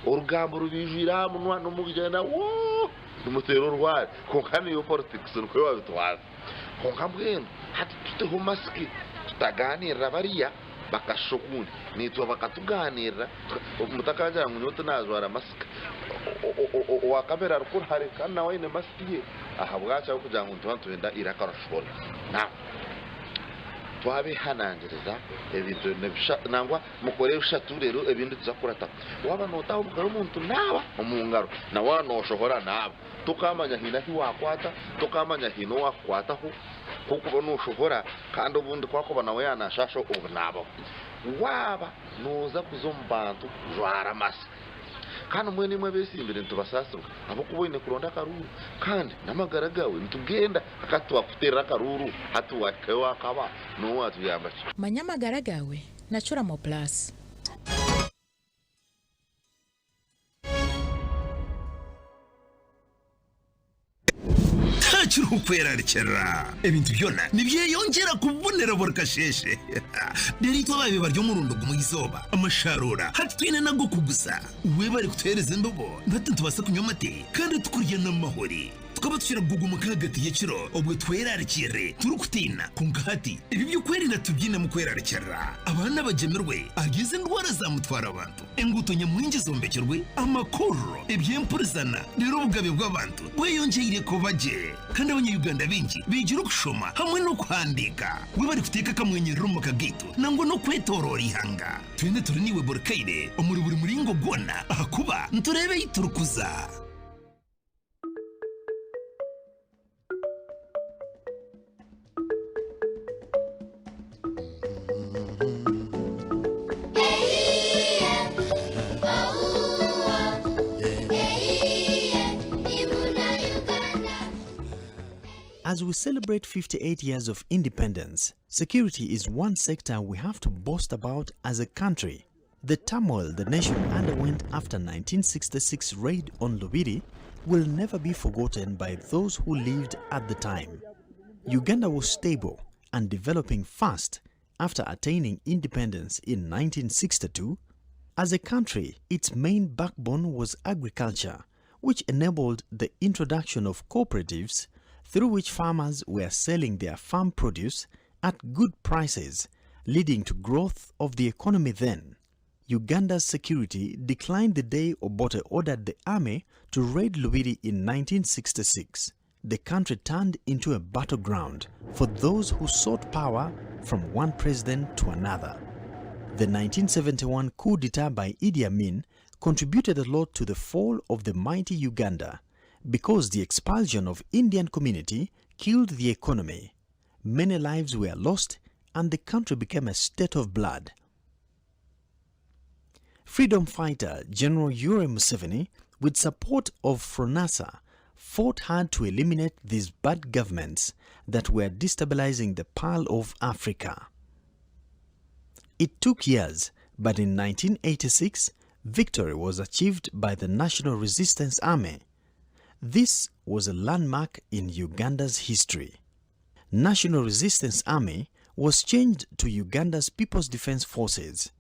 Orugambo rubaijwire aha munwa n'omugyenda woo! Nimuteera orwari kwonka niyo politics nikwo babitwaza. Kwonka mbwenu hati tuteho masiki tutagaanirira bariya bakashusha okundi naitwe bakatugaanirira mutakangira ngu nyowe tinajwara masiki owa kamera ari kuri hare kandi nawe aine masiki ye ahabwaki ahabw'okugira ngu nituba nitwenda eiraka rishohore. Now twabehanangiriza ebintu nangwa Mukore ebishatu reero ebindi tuza kukurataho. Waaba nootaaha omu ka y'omuntu naaba omu ngaro, na waaba nooshohora naaba. Tokaamanya haine ahi waakwata, tokaamanya haine owaakukwataho ku orikuba nooshohora kandi obundi ku arikuba nawe yaanaashaasha obunaabaho. Waaba nooza kuza omu bantu jwara masiki. Kandi mbwenu imwe abeesimbire nitubasaasibwa ahabw'okuba oine kuronda akaruuru kandi n'amagara gaawe nitugenda hati twakuteerera akaruuru hati waahikayo waakaba noowe waatuyamba ki? Manya amagara gaawe na Curamo Plus. Takiriho kwerarikirira. Ebintu byona nibyeyongyera kubonera buri kasheeshe. Reero itwe abaabaire bari omurundi gumwe eizooba, amasharuura hati twine n'ag'okuguza. Webare kutuheereza embibo, hati nitubaasa kunywa amate kandi tukurya n'amahuri. Tukaba tukira kugugumuka ahagati y'ekiro obwo twerarikirire turikutiina, kwonka hati ebi by'okwerinda titubyinemu kwerarikirira. Abaana bagyemirwe ahari ezi ndwara za mutwara bantu, enguuto nyamwingi zombekirwe, amakorero, eby'empurizana, reero obugabe bw'abantu bweyongyeire kuba gye. Kandi Abanya-Uganda baingi beegire okushoma hamwe n'okuhandiika. Webare kuteeka akamwenyerero omu maka gaitu nangwa n'okwetoroora eihanga. Twena turi naiwe buri kaire omuri buri muringo gwona ahakuba nitureeba ei turikuza. As we celebrate 58 years of independence, security is one sector we have to boast about as a country. The turmoil the nation underwent after 1966 raid on Lubiri will never be forgotten by those who lived at the time. Uganda was stable and developing fast after attaining independence in 1962. As a country, its main backbone was agriculture, which enabled the introduction of cooperatives through which farmers were selling their farm produce at good prices, leading to growth of the economy then. Uganda's security declined the day Obote ordered the army to raid Lubiri in 1966. The country turned into a battleground for those who sought power from one president to another. The 1971 coup d'etat by Idi Amin contributed a lot to the fall of the mighty Uganda because the expulsion of Indian community killed the economy. Many lives were lost and the country became a state of blood. Freedom fighter General Yoweri Museveni, with support of FRONASA, fought hard to eliminate these bad governments that were destabilizing the Pearl of Africa. It took years, but in 1986, victory was achieved by the National Resistance Army. This was a landmark in Uganda's history. National Resistance Army was changed to Uganda's People's Defense Forces,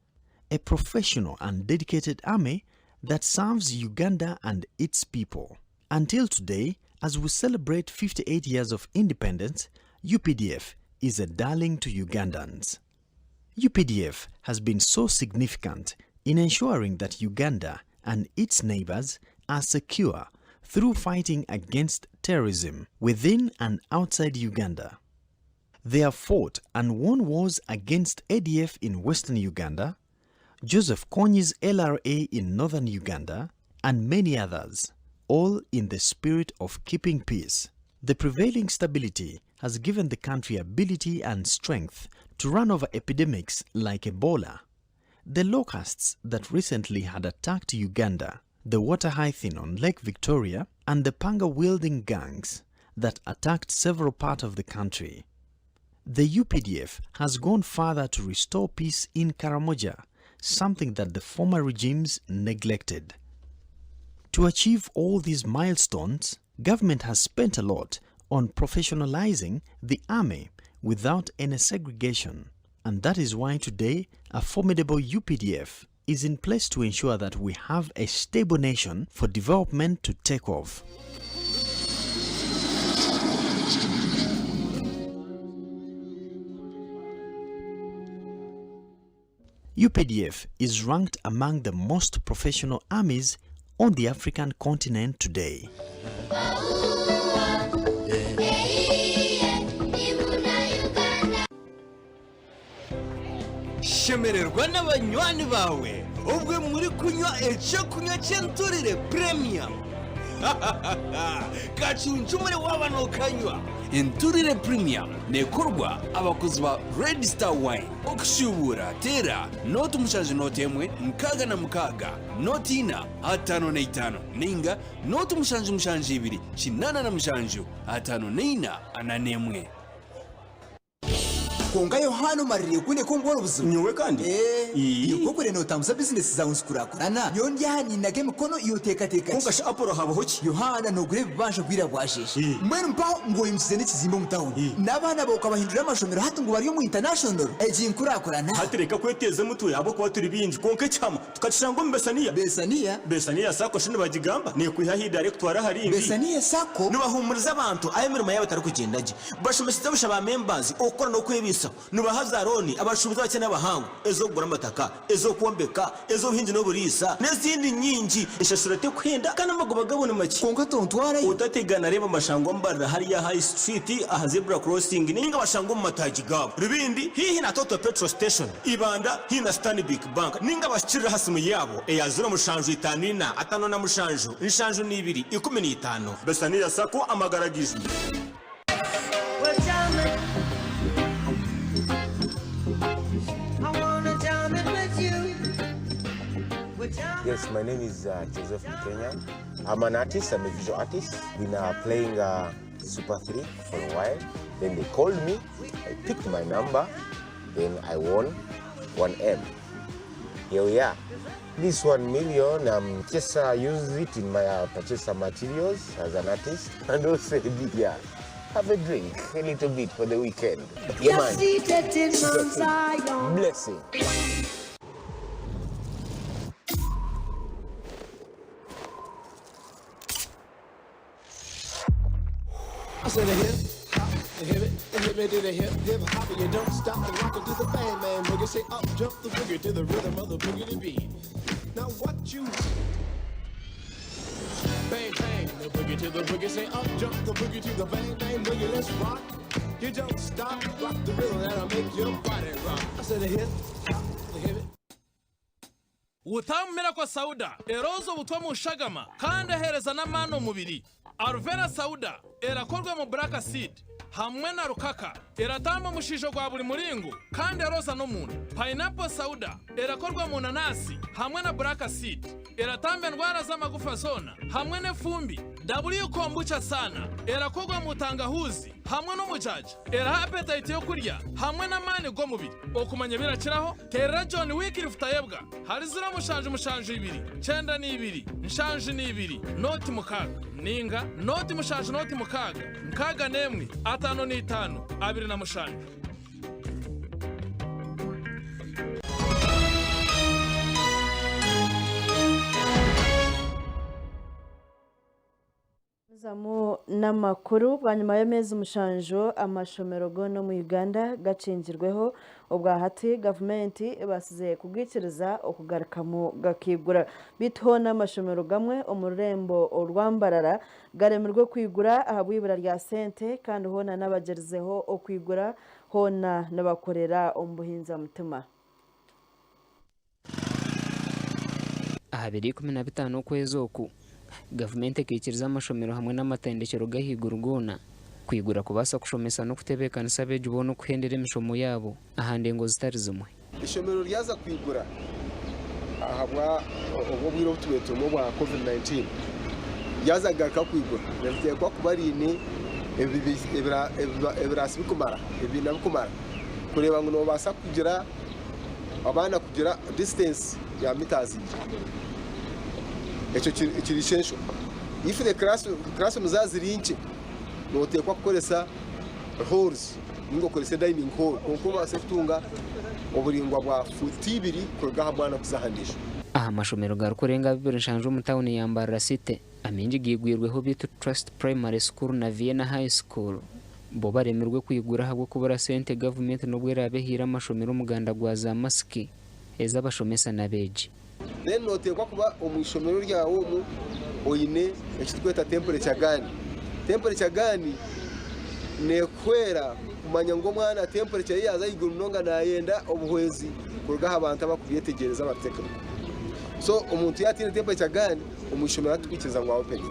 a professional and dedicated army that serves Uganda and its people. Until today, as we celebrate 58 years of independence, UPDF is a darling to Ugandans. UPDF has been so significant in ensuring that Uganda and its neighbors are secure through fighting against terrorism within and outside Uganda. They have fought and won wars against ADF in western Uganda, Joseph Kony's LRA in northern Uganda, and many others, all in the spirit of keeping peace. The prevailing stability has given the country ability and strength to run over epidemics like Ebola, the locusts that recently had attacked Uganda, the water hyacinth on Lake Victoria, and the panga-wielding gangs that attacked several parts of the country. The UPDF has gone further to restore peace in Karamoja, something that the former regimes neglected. To achieve all these milestones, government has spent a lot on professionalizing the army without any segregation. And that is why today a formidable UPDF is in place to ensure that we have a stable nation for development to take off. UPDF is ranked among the most professional armies on the African continent today. Shemererwa n'abanywani baawe obwe murikunywa ekyokunywa ky'enturire Premium. Kacunjumure waaba nookanywa. Enturire Premium neekorwa abakozi ba Red Star Wine. Okushuubuura teera nooti mushanju nooti emwe 66 nooti ina 55 nainga nooti mushanju mushanju ibiri 87 54 41. Kwonka Yohaana omaririire kundeka omu bworo buzima. Nyowe kandi? Ee. Ii. Iwe ku orikureba nootambuza bizinesi zaawe nizikurakurana, nyowe ndi aha ninnaga emikono iwe oteekateeka ki? Kwonka shi Apollo habaho ki? Yohaana noogura ebibanja obwira bwasheesha. Mbwenu mpaho ngu oimukize n'ekizimbe omu tauni. N'abaana baawe okabahindurira amashomero hati ngu bari omu international. Egi nkurakurana. Hati reka kweteeza emutwe ahabw'okuba turi baingi kwonka ekihama tukakishanga omu Besaniya. Besaniya? Besaniya Sacco shi nibagigamba? Neekwiha aha idaara ekutwara aha rindi. Besaniya Sacco? Nibahuumuriza abantu ahu emirimo yaabo etarikugyenda gye. Bashomesize busha ba members okukora n'okwebaisaho. Nibaha za looni abashuubuzi abakye n'abahango, ez'okugura amataka, ez'okwombeka, ez'obuhingi n'oburiisa n'ezindi nyingi. Enshashura tekuhenda kandi amagoba gaabo ni makye. Kwonka tontwarayo. Otategana reeba bashangwa Mbarara hariya High Street aha Zebra Crossing ninga bashangwa omu mataagi gaabo. Rubindi haihi na Total Petrol Station, Ibanda haihi na Stanbic Bank ninga bashikirire aha simu yaabo eya 0754 57 72 15. Besaniya Sacco amagara gaijwire. Yes, my name is Joseph Bukenya. I'm an artist, I'm a visual artist. Been playing Super 3 for a while. Then they called me, I picked my number, then I won 1M. Here we are. This 1 million, just use it in my purchase some materials as an artist and also, yeah, have a drink a little bit for the weekend. Yeah, man. Seated in Mount Zion. Blessing. I said a hip hop, the hip it, the hip it to the hip hip hop. You don't stop the rock to the bang bang boogie. Say up jump the boogie to the rhythm of the boogie to beat. Now what you bang bang the boogie to the boogie. Say up jump the boogie to the bang bang boogie. Let's rock. You don't stop, rock the rhythm that'll make your body rock. I said a hip hop, the hip it. Utamumira sauda eroza obutwa mu shagama kandi ehereza n'amaani omubiri. Aruvera sauda erakorwa mu black seed hamwe na rukaka, eratamba omushiisho gwa buri muringo kandi eroza n'omunda. Pineapple sauda erakorwa mu nanasi hamwe na black seed, eratamba endwara z'amagufa zona hamwe n'efumbi. W kombucha sana erakorwa mu tangahuzi hamwe n'umujaja, eraha appetite yo kurya hamwe n'amaani g'omubiri. Okumanya birakiraho, terera John Wycliffe Tayebwa hari 0772 92 72 06 ninga 07 06 61 55 27. Zamu n'amakuru. Bwanyuma y'amezi 7 amashomero go mu Uganda gakingirweho, obwahati gavumenti ebasize kugwikiriza okugarukamu gakigura. Bituho n'amashomero gamwe omu rurembo orwambarara garemirwe kwigura ahabw'ibura rya sente, kandi hoona n'abagerizeho okwigura hoona nibakorera omu buhinza mutima. Aha 15 okwezi oku, gavumenti ekaikiriza amashomero hamwe n'amatendekero g'ahaiguru goona kwigura kubaasa kushomesa n'okutebeekanisa abeegi boona okuhendera emishomo yaabo aha ndengo zitari zimwe. Ishomero ryaza kwigura ahabwa obwo bwire obu tubaire turimu obwa COVID-19, ryaza kugaruka kwigura niriteekwa kuba riine ebiraasi bikumara, ebibiina bikumara, kureeba ngu noobaasa kugira abaana kugira distance ya mita 2. Ekyo kiri essential. If the classroom zaba ziri nkye, nooteekwa kukoresa halls ninga okorese dining hall, kwonka obaase kutunga oburingwa bwa futi 2 kuruga aha mwana kuza aha ndiijo. Aha mashomero garikurenga 27 omu tawuni ya Mbarara City, amingi giigwirweho, bitu Trust Primary School na Vienna High School bo baremirwe kwigura ahabw'okubura sente, gavumenti n'obwo eraabe ehaire amashomero omuganda gwa za masiki ez'abashomesa n'abeegi. Then nooteekwa kuba omu ishomero ryawe omu oine ekiturikweta temperature gun. Temperature gun neekuhwera kumanya ngu omwana temperature ye yaaza ahaiguru munonga, naayenda obuhwezi kuruga aha bantu abakubyetegyereza abatekiniko. So omuntu yaatiine temperature gun omu ishomero, atukwikiriza ngu open.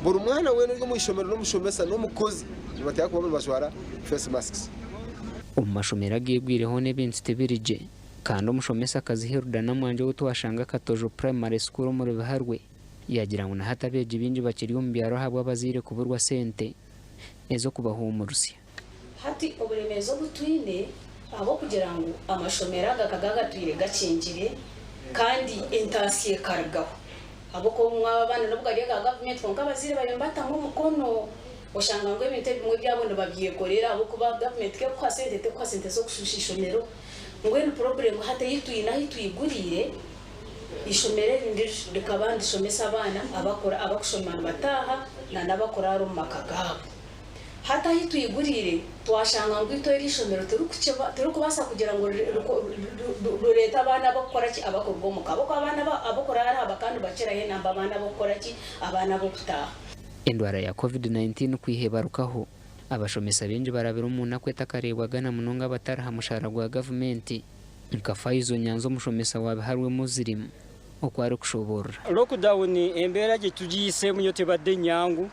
Buri mwana weena ori omu ishomero n'omushomesa n'omukozi nibateekwa kuba nibajwara face masks. Omu mashomero ageegwireho n'ebintu tibirigye, kandi omushomesa Kazihiruda Namwanje, ou twashanga Katojo Primary School omuri Biharwe, yagira ngu nahati abeegi baingi bakiri omu byaro ahabw'abazaire kuburwa sente ez'okubahuumurusya. Hati oburemeezi obu twine, ahabw'okugira ngu amashomero aga gagatwire gakingire kandi entaasya ekarugaho, ahabw'okuba mwaba abaana n'obu gari aga gavumenti, kwonka abazaire bariyo nibatamu omukono, oshanga ngu ebintu ebimwe byabo nibabyekorera, ahabw'okuba gavumenti kekuha sente, tekuha sente z'okushusha ishomero. Mbwenu problem hati ei twine, ahu twiguriire ishomero erindi rikaba nirishomesa abaana abakushoma nibataaha n'abakuraara omu maka gaabo. Hati ahu twiguriire twashanga ngu itwe eri ishomero turikubaasa kugira ngu rureete abaana abakukora ki, abakuruga omuka, ahabw'okuba abaana abokuraara aha bakaba nibakirayo enamba abaana ab'okukora ki, abaana ab'okutaaha. Endwara ya COVID-19 kwihebarukaho, abashomesa baingi barabire omu naku etakareebwaga, na munonga abatari aha mushahara gwa gavumenti, nka Faizo Nyanza, omushomesa wa Biharwe Muslim, oku arikushoborora. Lockdown embeera gye tugiyiseemu yo tebadde nyangu,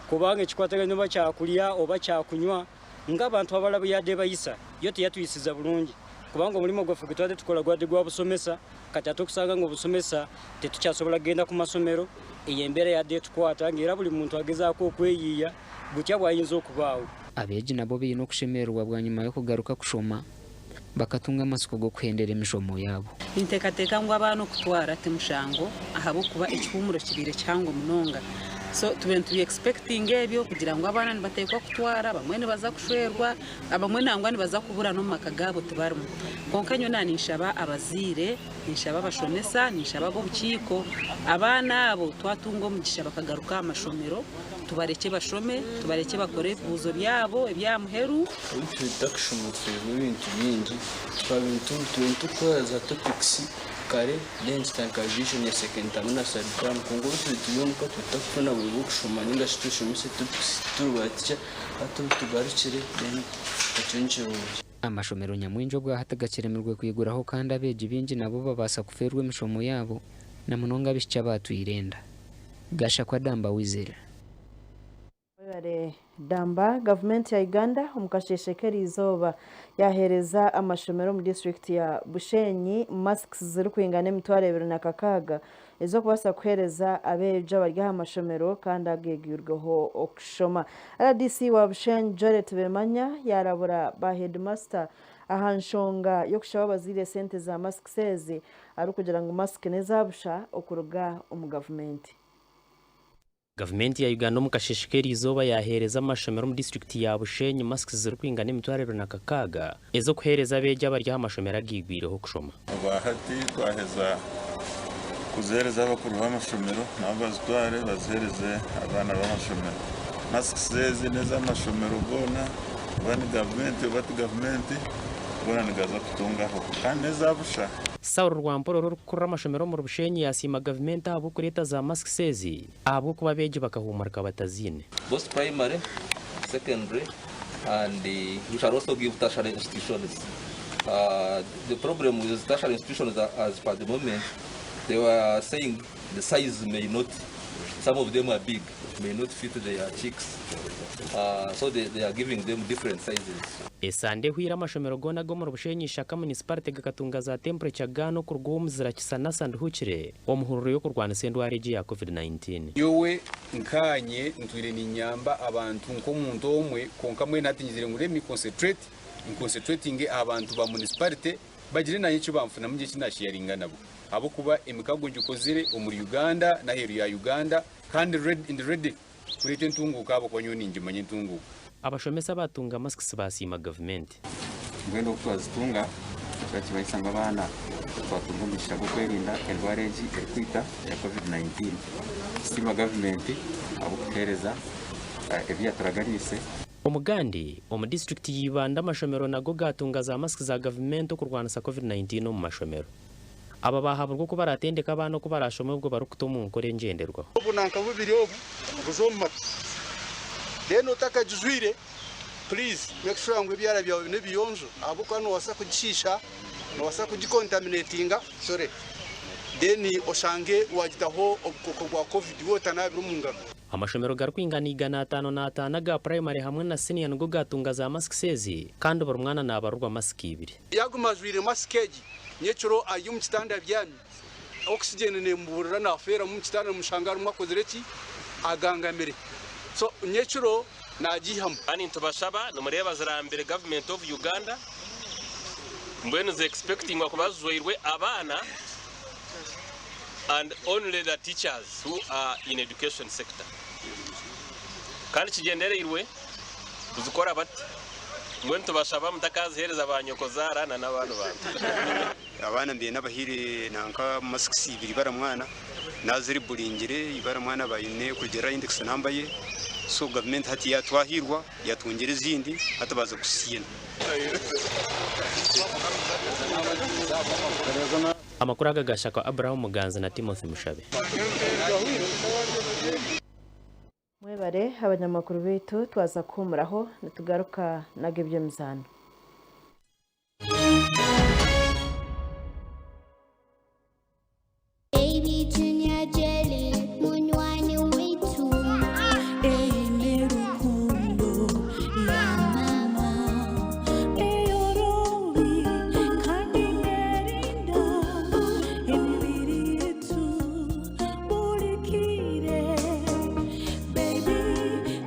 kubanga ekikwatagana oba kyakulya oba kyakunywa, ng'abantu abalala bwe yadde bayisa, yo teyatuyisiza bulungi, kubanga omulimu gwaffe gwe twadde tukola gwadde gwa busomesa. Kati ate okusanga nga obusomesa tetukyasobola kugenda ku masomero, eyo embeera yadde etukwata ng'era buli muntu agezaako okweyiiya butya bw'ayinza okubaawo. Abeegi nabo baine okushemererwa bwanyima y'okugaruka kushoma. Bakatunga amatsiko g'okuhendera emishomo yaabo. Ninteekateeka ngu abaana okutwara ti mushango ahabw'okuba ekihuumuro kibaire kihango munonga. So tube nitubi expectinga ebyo kugira ngu abaana nibateekwa kutwara, abamwe nibaza kushwerwa, abamwe nangwa nibaza kubura n'omu maka gaabo tibarimu. Kwonka nyowe naaninshaba abazaire, ninshaba abashomesa, ninshaba ab'obukiiko, abaana abo twatunga omugisha bakagaruka aha mashomero, tubarekye bashome, tubarekye bakore ebibuuzo byabo eby'aha muheru. Obu turi tutakushoma twebwa ebintu bingi, twaba nitukora za topics kare then tutandika revision ya second term na third term kwonka obu turi turi omuka turi tutakufuna bwire bw'okushoma ninga shi tushomese topics turi ba teacher hati obu tugarukire then ekyo nikirungi. Amashomero nyamwingi obwahati gakiremirwe kwiguraho kandi abeegi baingi nabo babaasa kufeerwa emishomo yaabo na munonga abaishiki abaatwire enda. Gashakwa Damba Weasel. Webare Damba. Gavumenti ya Uganda omu kasheeshe k'eriizooba yaheereza amashomero omu disiturikiti ya Bushenyi masks zirikwingana 2600 ez'okubaasa kuheereza abeegi abari aha mashomero kandi ageegwirweho okushoma. RDC wa Bushenyi Jolet Bemanya yaarabura ba heedimasita aha nshonga y'okushaba abazaire esente za masks ezi arikugira ngu masiki n'eza busha okuruga omu gavumenti. Gavumenti ya Uganda omu kasheeshe k'eriizooba yaheereza amashomero omu disiturikiti ya Bushenyi masiki zirikwingana 26,000 ez'okuheereza abeegi abari aha mashomero agaigwireho kushoma. Obwa hati twaheza kuziheereza abakuru b'amashomero nabo bazitware baziheereze abaana b'amashomero. Masks ezi n'ez'amashomero goona oba ni gavumenti oba ti gavumenti goona nigaza kutungaho kandi n'eza busha. Saul Rwampororo orikukurira amashomero omuri Bushenyi yasiima gavumenti ahabw'okureeta za masks ezi ahabw'okuba abeegi bakahuumurika bataziine. Both primary, secondary and we shall also give tertiary institutions. The problem with tertiary institutions as per the moment, they were saying the size may not, some of them are big, may not fit their cheeks, so they, they are giving them different sizes. Esande ehweire amashomero goona ag'omuri Bushenyi Ishaka Munisiparite gakatunga za temperature gun okuruga ow'omuzira Kisanasa Nduhukire omu hururu y'okurwanisa endwara egi eya Covid-19. Nyowe nkaanye ntwire niinyamba abantu nk'omuntu omwe kwonka mbwenu hati nyizire ngu let me concentrate, nconcentratinge aha bantu ba municipality bagire naanye eki banfunamu ngire eki naasheyaringa nabo ahabw'okuba emikago ngikozire omuri Uganda n'aheeru ya Uganda kandi ndi ready kureeta entunguuka ahabw'okuba nyowe ningimanya entunguuka. Abashomesa abaatunga masks baasiima gavumenti. Mbwenu obu twazitunga kikaba kibahiisa ngu abaana twatunga omugisha gw'okwerinda endwara egi erikwita eya Covid-19. Tusiima gavumenti ahabw'okutuheereza ebi yaturaganiise. Omugandi, omu disiturikiti ya Ibanda amashomero nago gaatunga za masiki za gavumenti okurwanisa Covid-19 omu mashomero. Aba baahaburwa oku baraatendeke abaana oku baraashome obwo barikuta omu nkora engyenderwaho. Obunanka bubiri obu buza omu matu then otakagijwire please make sure ngu ebyara byawe nebiyonjo ahabwokuba nobasa kugishiisha nobasa kugicontaminatinga sorry then oshange wagitaho obukooko bwa covid waaba otanaabire omu ngaro. Amashomero garikwingana 505 aga purayimare hamwe na siniya nigo gaatunga za masiki ezi kandi buri mwana naabarirwa masiki ibiri. Yaaguma ajwaire masiki egi nyekiro ari omu kitanda abyami, oxygen nemuburira nafeeramu omu kitanda nomushanga arimu akozire ki? Agangamire. So nyekiro nagiihamu. Kandi nitubashaba nimureeba zirambire government of Uganda mbwenu zi expectingwa kuba zijwairwe abaana and only the teachers who are in education sector kandi kigyendereirwe kuzikora bati mbwenu tubashaba mutakazihereza ba nyokozaara na n'abandi bantu. Abaana mbaire nabahaire nanka masks ibiri ibara mwana naziriburingire ibara mwana baine kurugiirira aha index number ye so gavumenti hati yatwahirwa yatwongyera ezindi hati baaza kusiina. Amakuru aga gashakwa Abraham Muganzi na Timothy Mushabe. Mwebare abanyamakuru baitu twaza kuhumuraho nitugaruka n'ag'eby'emizaano. Baby Junior Jelly, munywani waitu. Eine rukundo ya mama eyorobi kandi nerinda emibiri yetu buri kire. Baby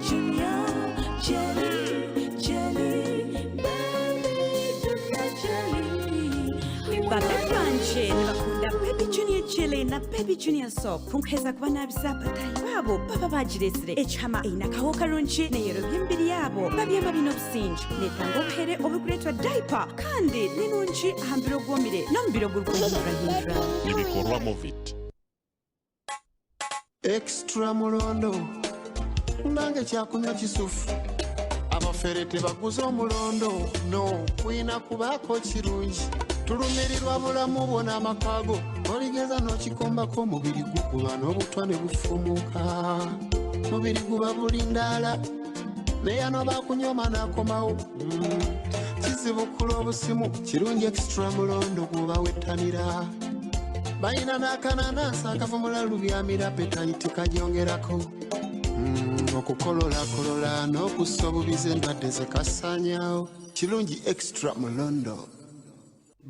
Junior Jelly, Jelly, Baby Junior Jelly. Jelly na Baby Junior Soap nkuheza kubanabisa bataahi baabo baba bagireetsire. Ekihama eine akahooho karungi neeyorobya emibiri yaabo babyama baine obusingye. Neetanga obuhere oburikureetwa diaper kandi ni nungi aha mubiri ogwomire n'omubiri ogurikwehindurahindura. Nibikorwa Movit. Extra mulondo nange kyakunywa kisufu abafere tebaguza omulondo no kuyina kubaako kirungi tulumirirwa bulamu bwo n'amaka go oligeza n'okikombako omubiri gukuba n'obutwa ne bufumuka mubiri guba bulindaala neyano bakunyoma n'akomawo kizibukula obusimu kirungi extra mulondo gwoba wettanira balina n'akananansi akavumula lubyamira petayiti kagyongerako okukololakolola n'okussa obubizi endwadde zekasanyawo kirungi extra mulondo.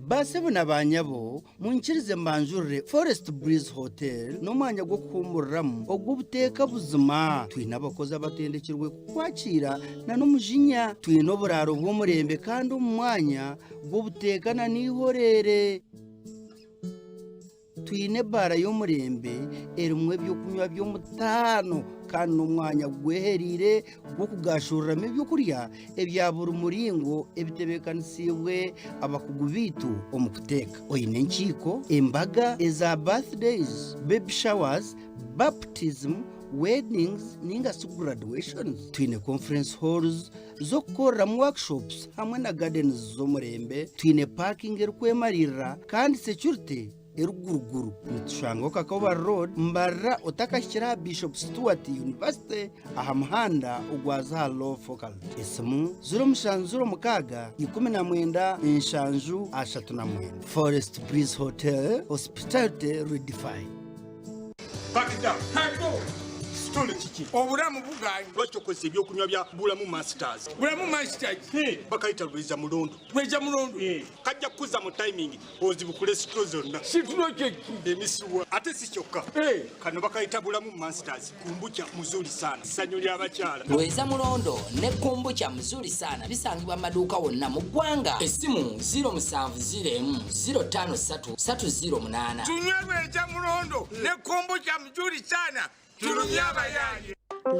Baasebo na baanyabo, munkirize mbanjurire Forest Breeze Hotel n'omwanya gw'okuhuumuriramu ogw'obuteeka buzima. Twine abakozi abatendekirwe kukwakiira na n'omujinya. Twine oburaaro bw'omurembe kandi omu mwanya gw'obuteeka na n'eihoreere. Twine ebaara y'omurembe erimu eby'okunywa by'omutaano kandi n'omwanya gwehereire gw'okugaashuriramu eby'okurya ebya buri muringo ebitebeekanisiibwe abakugu baitu omu kuteeka. Oine enkiiko, embaga, eza birthdays, baby showers, baptism, weddings ninga shi graduations? Twine conference halls z'okukoreramu workshops hamwe na gardens z'omurembe, twine parking erikwemariirira kandi security eriguruguru. Nitushangwa Kakoba Road, Mbarara otakahikire aha Bishop Stuart University aha muhanda ogwaza aha Law Faculty. Esimu 0706 19 70 39. Forest Breeze Hotel, hospitality redefined. Back down. Go. Kitone kiki? Obulamu buganye. Lwaki okozesa ebyokunywa bya Bulamu Masters? Bulamu Masters. Bakayita Lweza Mulondo. Lweza Mulondo. Kajja kukuza mu timing ozibukule situlo zonna. Situlo kye emisuwa. Ate si kyokka. Kano bakayita Bulamu Masters. Kumbucha muzuri sana. Ssanyu ly'abakyala. Lweza Mulondo ne Kumbucha muzuri sana bisangibwa mu maduuka wonna mu ggwanga. Essimu 0701 053 308. Tunywe Lweza Mulondo ne Kumbucha muzuri sana. Tulumye abayaye.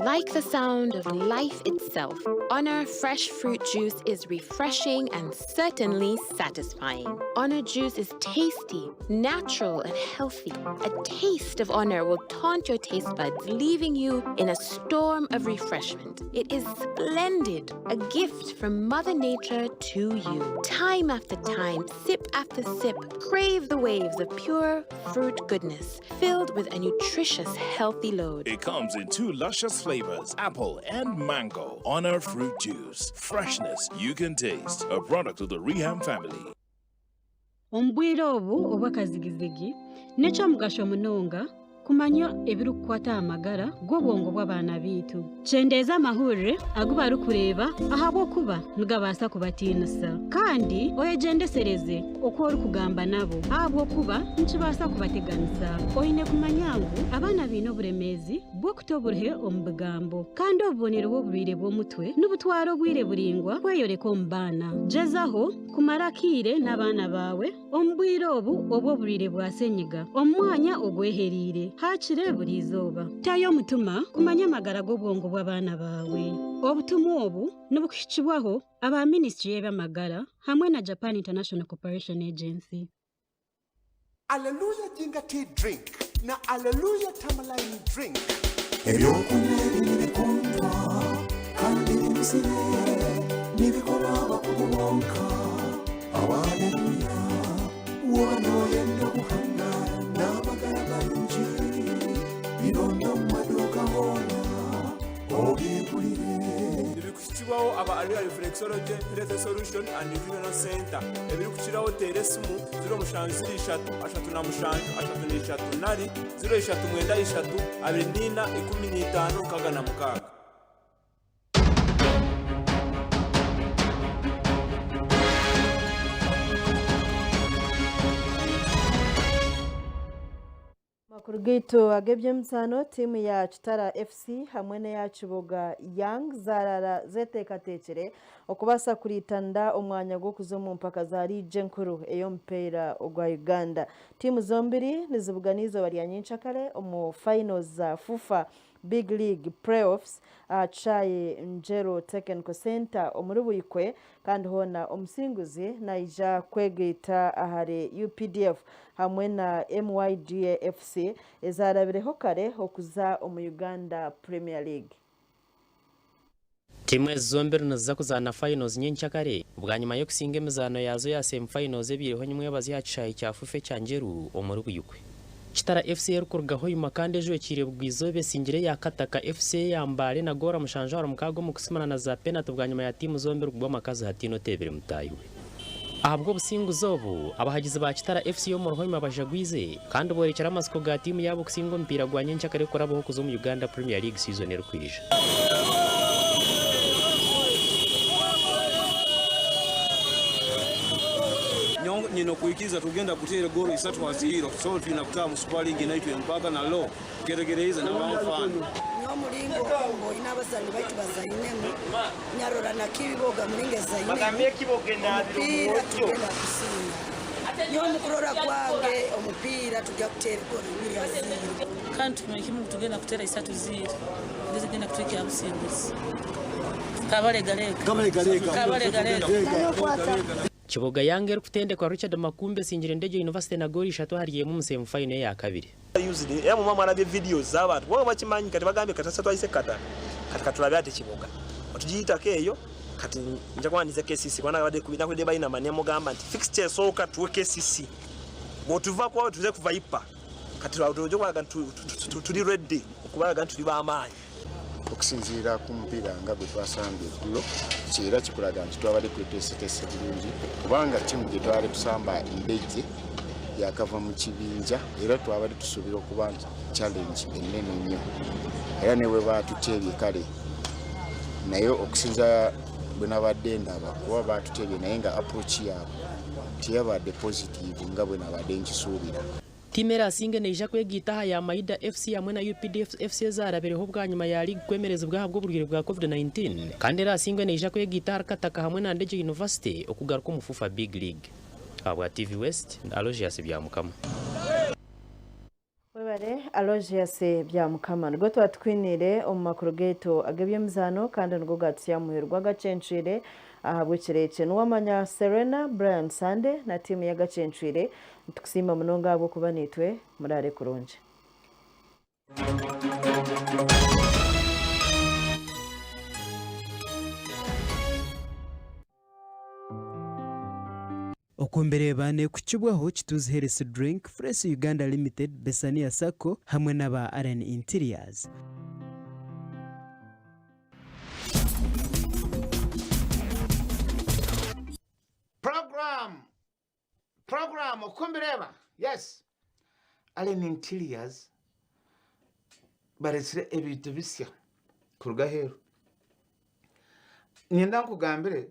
Like the sound of life itself, Honor Fresh Fruit Juice is refreshing and certainly satisfying. Honor Juice is tasty, natural, and healthy. A taste of Honor will taunt your taste buds, leaving you in a storm of refreshment. It is splendid, a gift from Mother Nature to you. Time after time, sip after sip, crave the waves of pure fruit goodness, filled with a nutritious, healthy load. It comes in two luscious flavors, apple and mango. Honor Fruit Juice. Freshness you can taste. A product of the Reham family. Omu bwire obu obw'akazigizigi, n'eky'omugasho munonga kumanya ebirikukwata aha magara g'obwongo bw'abaana baitu. Kyendeeza amahurire agu barikureeba ahabw'okuba nigabaasa kubatiinisa. Kandi oyegyendesereze oku orikugamba nabo ahabw'okuba nikibaasa kubateganisa. Oine kumanya ngu abaana baine oburemeezi bw'okuta oburuhe omu bigambo kandi obubonero bw'oburwaire bw'omutwe nibutwara obwire buraingwa kweyoreka omu baana. Gyezaho kumara akaire n'abaana baawe omu bwire obu obw'oburwaire bwa senyiga omu mwanya ogwehereire haakire buri izooba. Tayo omutima kumanya amagara g'obwongo bw'abaana baawe. Obutumwa obu nibukuhikibwaho aba minisitule y'eby'amagara hamwe na Japan International Cooperation Agency. Alleluia Ginger Tea Drink na Alleluia Tamaline Drink. Ebyokunywa ebi nibikundwa kandi binuzire nibikorwa abakugu bonka Aleluya woba noyenda obuhanga n'amagara marungi bironda omu maduuka hoona obyegulire. Nibikuhikibwaho aba Area Reflexology Health Solution and Nutritional Center. Ebirikukiraho teera esimu 07 03 37 33 nari 03 24 15 66. Amakuru gaitu ag'eby'emizaano, tiimu ya Kitara FC hamwe n'eya Kiboga Young zaaraara zeteekateekire okubaasa kuriitanira omwanya gw'okuza omu mpaka za liigi enkuru ey'omupiira ogwa Uganda. Tiimu zombiri nizibugana eizooba rya nyenkyakare omu finals za FUFA Big League Playoffs aha kishaayi Njeru Technical Centre omuri Buikwe kandi hoona omusinguzi naija kwegaita ahari UPDF hamwe na MYDA FC ezarabireho kare okuza omu Uganda Premier League. Tiimu ezi zombiri niziza kuzaana finals nyenkyakare bwanyima y'okusinga emizaano yaazo ya semi finals ebaireho nyimwebazi aha kishaayi kya FUFA ekya Njeru omuri Buikwe. Kitara FC erikuruga Hoima kandi ejwekiire Bugwizooba esingire eya Kataka FC eya Mbale na goora 7-6 omu kusimana na za penati bwanyima ya tiimu zombiri kugwa amakazi hataine oteebire mutaahi we. Ahabw'obusinguzi obu, abahagizi ba Kitara FC y'omuri Hoima bajagwize kandi boorekire amatsiko ga tiimu yaabo kusinga omupiira gwa nyenkyakare kurabaho kuza omu Uganda Premier League siizoni erikwija. Nyowe nyine okwikiriza tugenda kuteera goolo isatu ha ziiro so twina kutaaha mu Super League naitwe empaka na low nketegereize na banfaani. Nyowe omuringo mboine abazaani baitu bazainemu nyarora na Kiboga omuringo ezainemu omupiira tugenda kusinga. Nyowe omukurora gwange omupiira tugya kuteera egoolo ibiri ha ziiro. Kandi tukimanya kimu ngu tugenda kuteera isatu ziiro nizo zigenda kutuhikya ha businguzi. Kabalegalega. Kabalegalega. Kiboga Young erikutendekwa Richard Makumbi esingire Ndejje University na goolo ishatu ahari emwe omu semi final eya kabiri. Used era muba mwarabye videos zabantu bo bakimanyi kati bagambye kati twayise kata kati katulabe ate kiboga otugiyitako eyo kati nja kuba ndize KCC kuba nabadde nakwedde Bainama nemugamba nti fixture esooka tuwe KCC bwotuvako awo tuze ku Viper kati awo tujja okubalaga nti tuli ready okubalaga nti tuli bamaanyi. Okusinziira ku mupiira nga gwe twasambye eggulo, kyo era kikulaga nti twabadde tweteeseteese bulungi kubanga ttiimu gye twabadde tusamba Ndejje yakava mu kibinja era twabadde tusuubira okuba nti challenge ennene nnyo era ne bwe baatuteebye kale naye okusinza bwe nabadde ndaba kuba baatuteebye naye nga approach yaabwe teyabadde positive nga bwe nabadde nkisuubira. Tiimu eraasinge neija kwegaita aha ya Maida FC hamwe na UPDF FC ezaarabireho bwanyima ya liigi kwemerezibwa ahabw'oburwaire bwa Covid-19 kandi eraasingwe neija kwegaita ahari Kataka hamwe na Ndejje University okugaruka omu FUFA Big League. Ahabwa TV West, ndi Aloysius Byamukama. Webare Aloysius Byamukama. Nigwo twatukwiniire omu makuru gaitu ag'eby'emizaano kandi nigwo gaatutsya aha muheru gw'agacencwire ahabw'ekiro eki. Niwamanya Serena, Brian Sande na tiimu y'agacencwire. Nitukusiima munonga ahabw'okuba naitwe. Muraare kurungi. Okumbireeba nekukibwaho Kituzi Health Drink, Fresh Uganda Limited, Besania Sacco hamwe naba Allen Interiors. Program Program okumbireeba yes Allen Interiors baretsire ebintu bisya kuruga aheeru. Niinyenda nkugambire.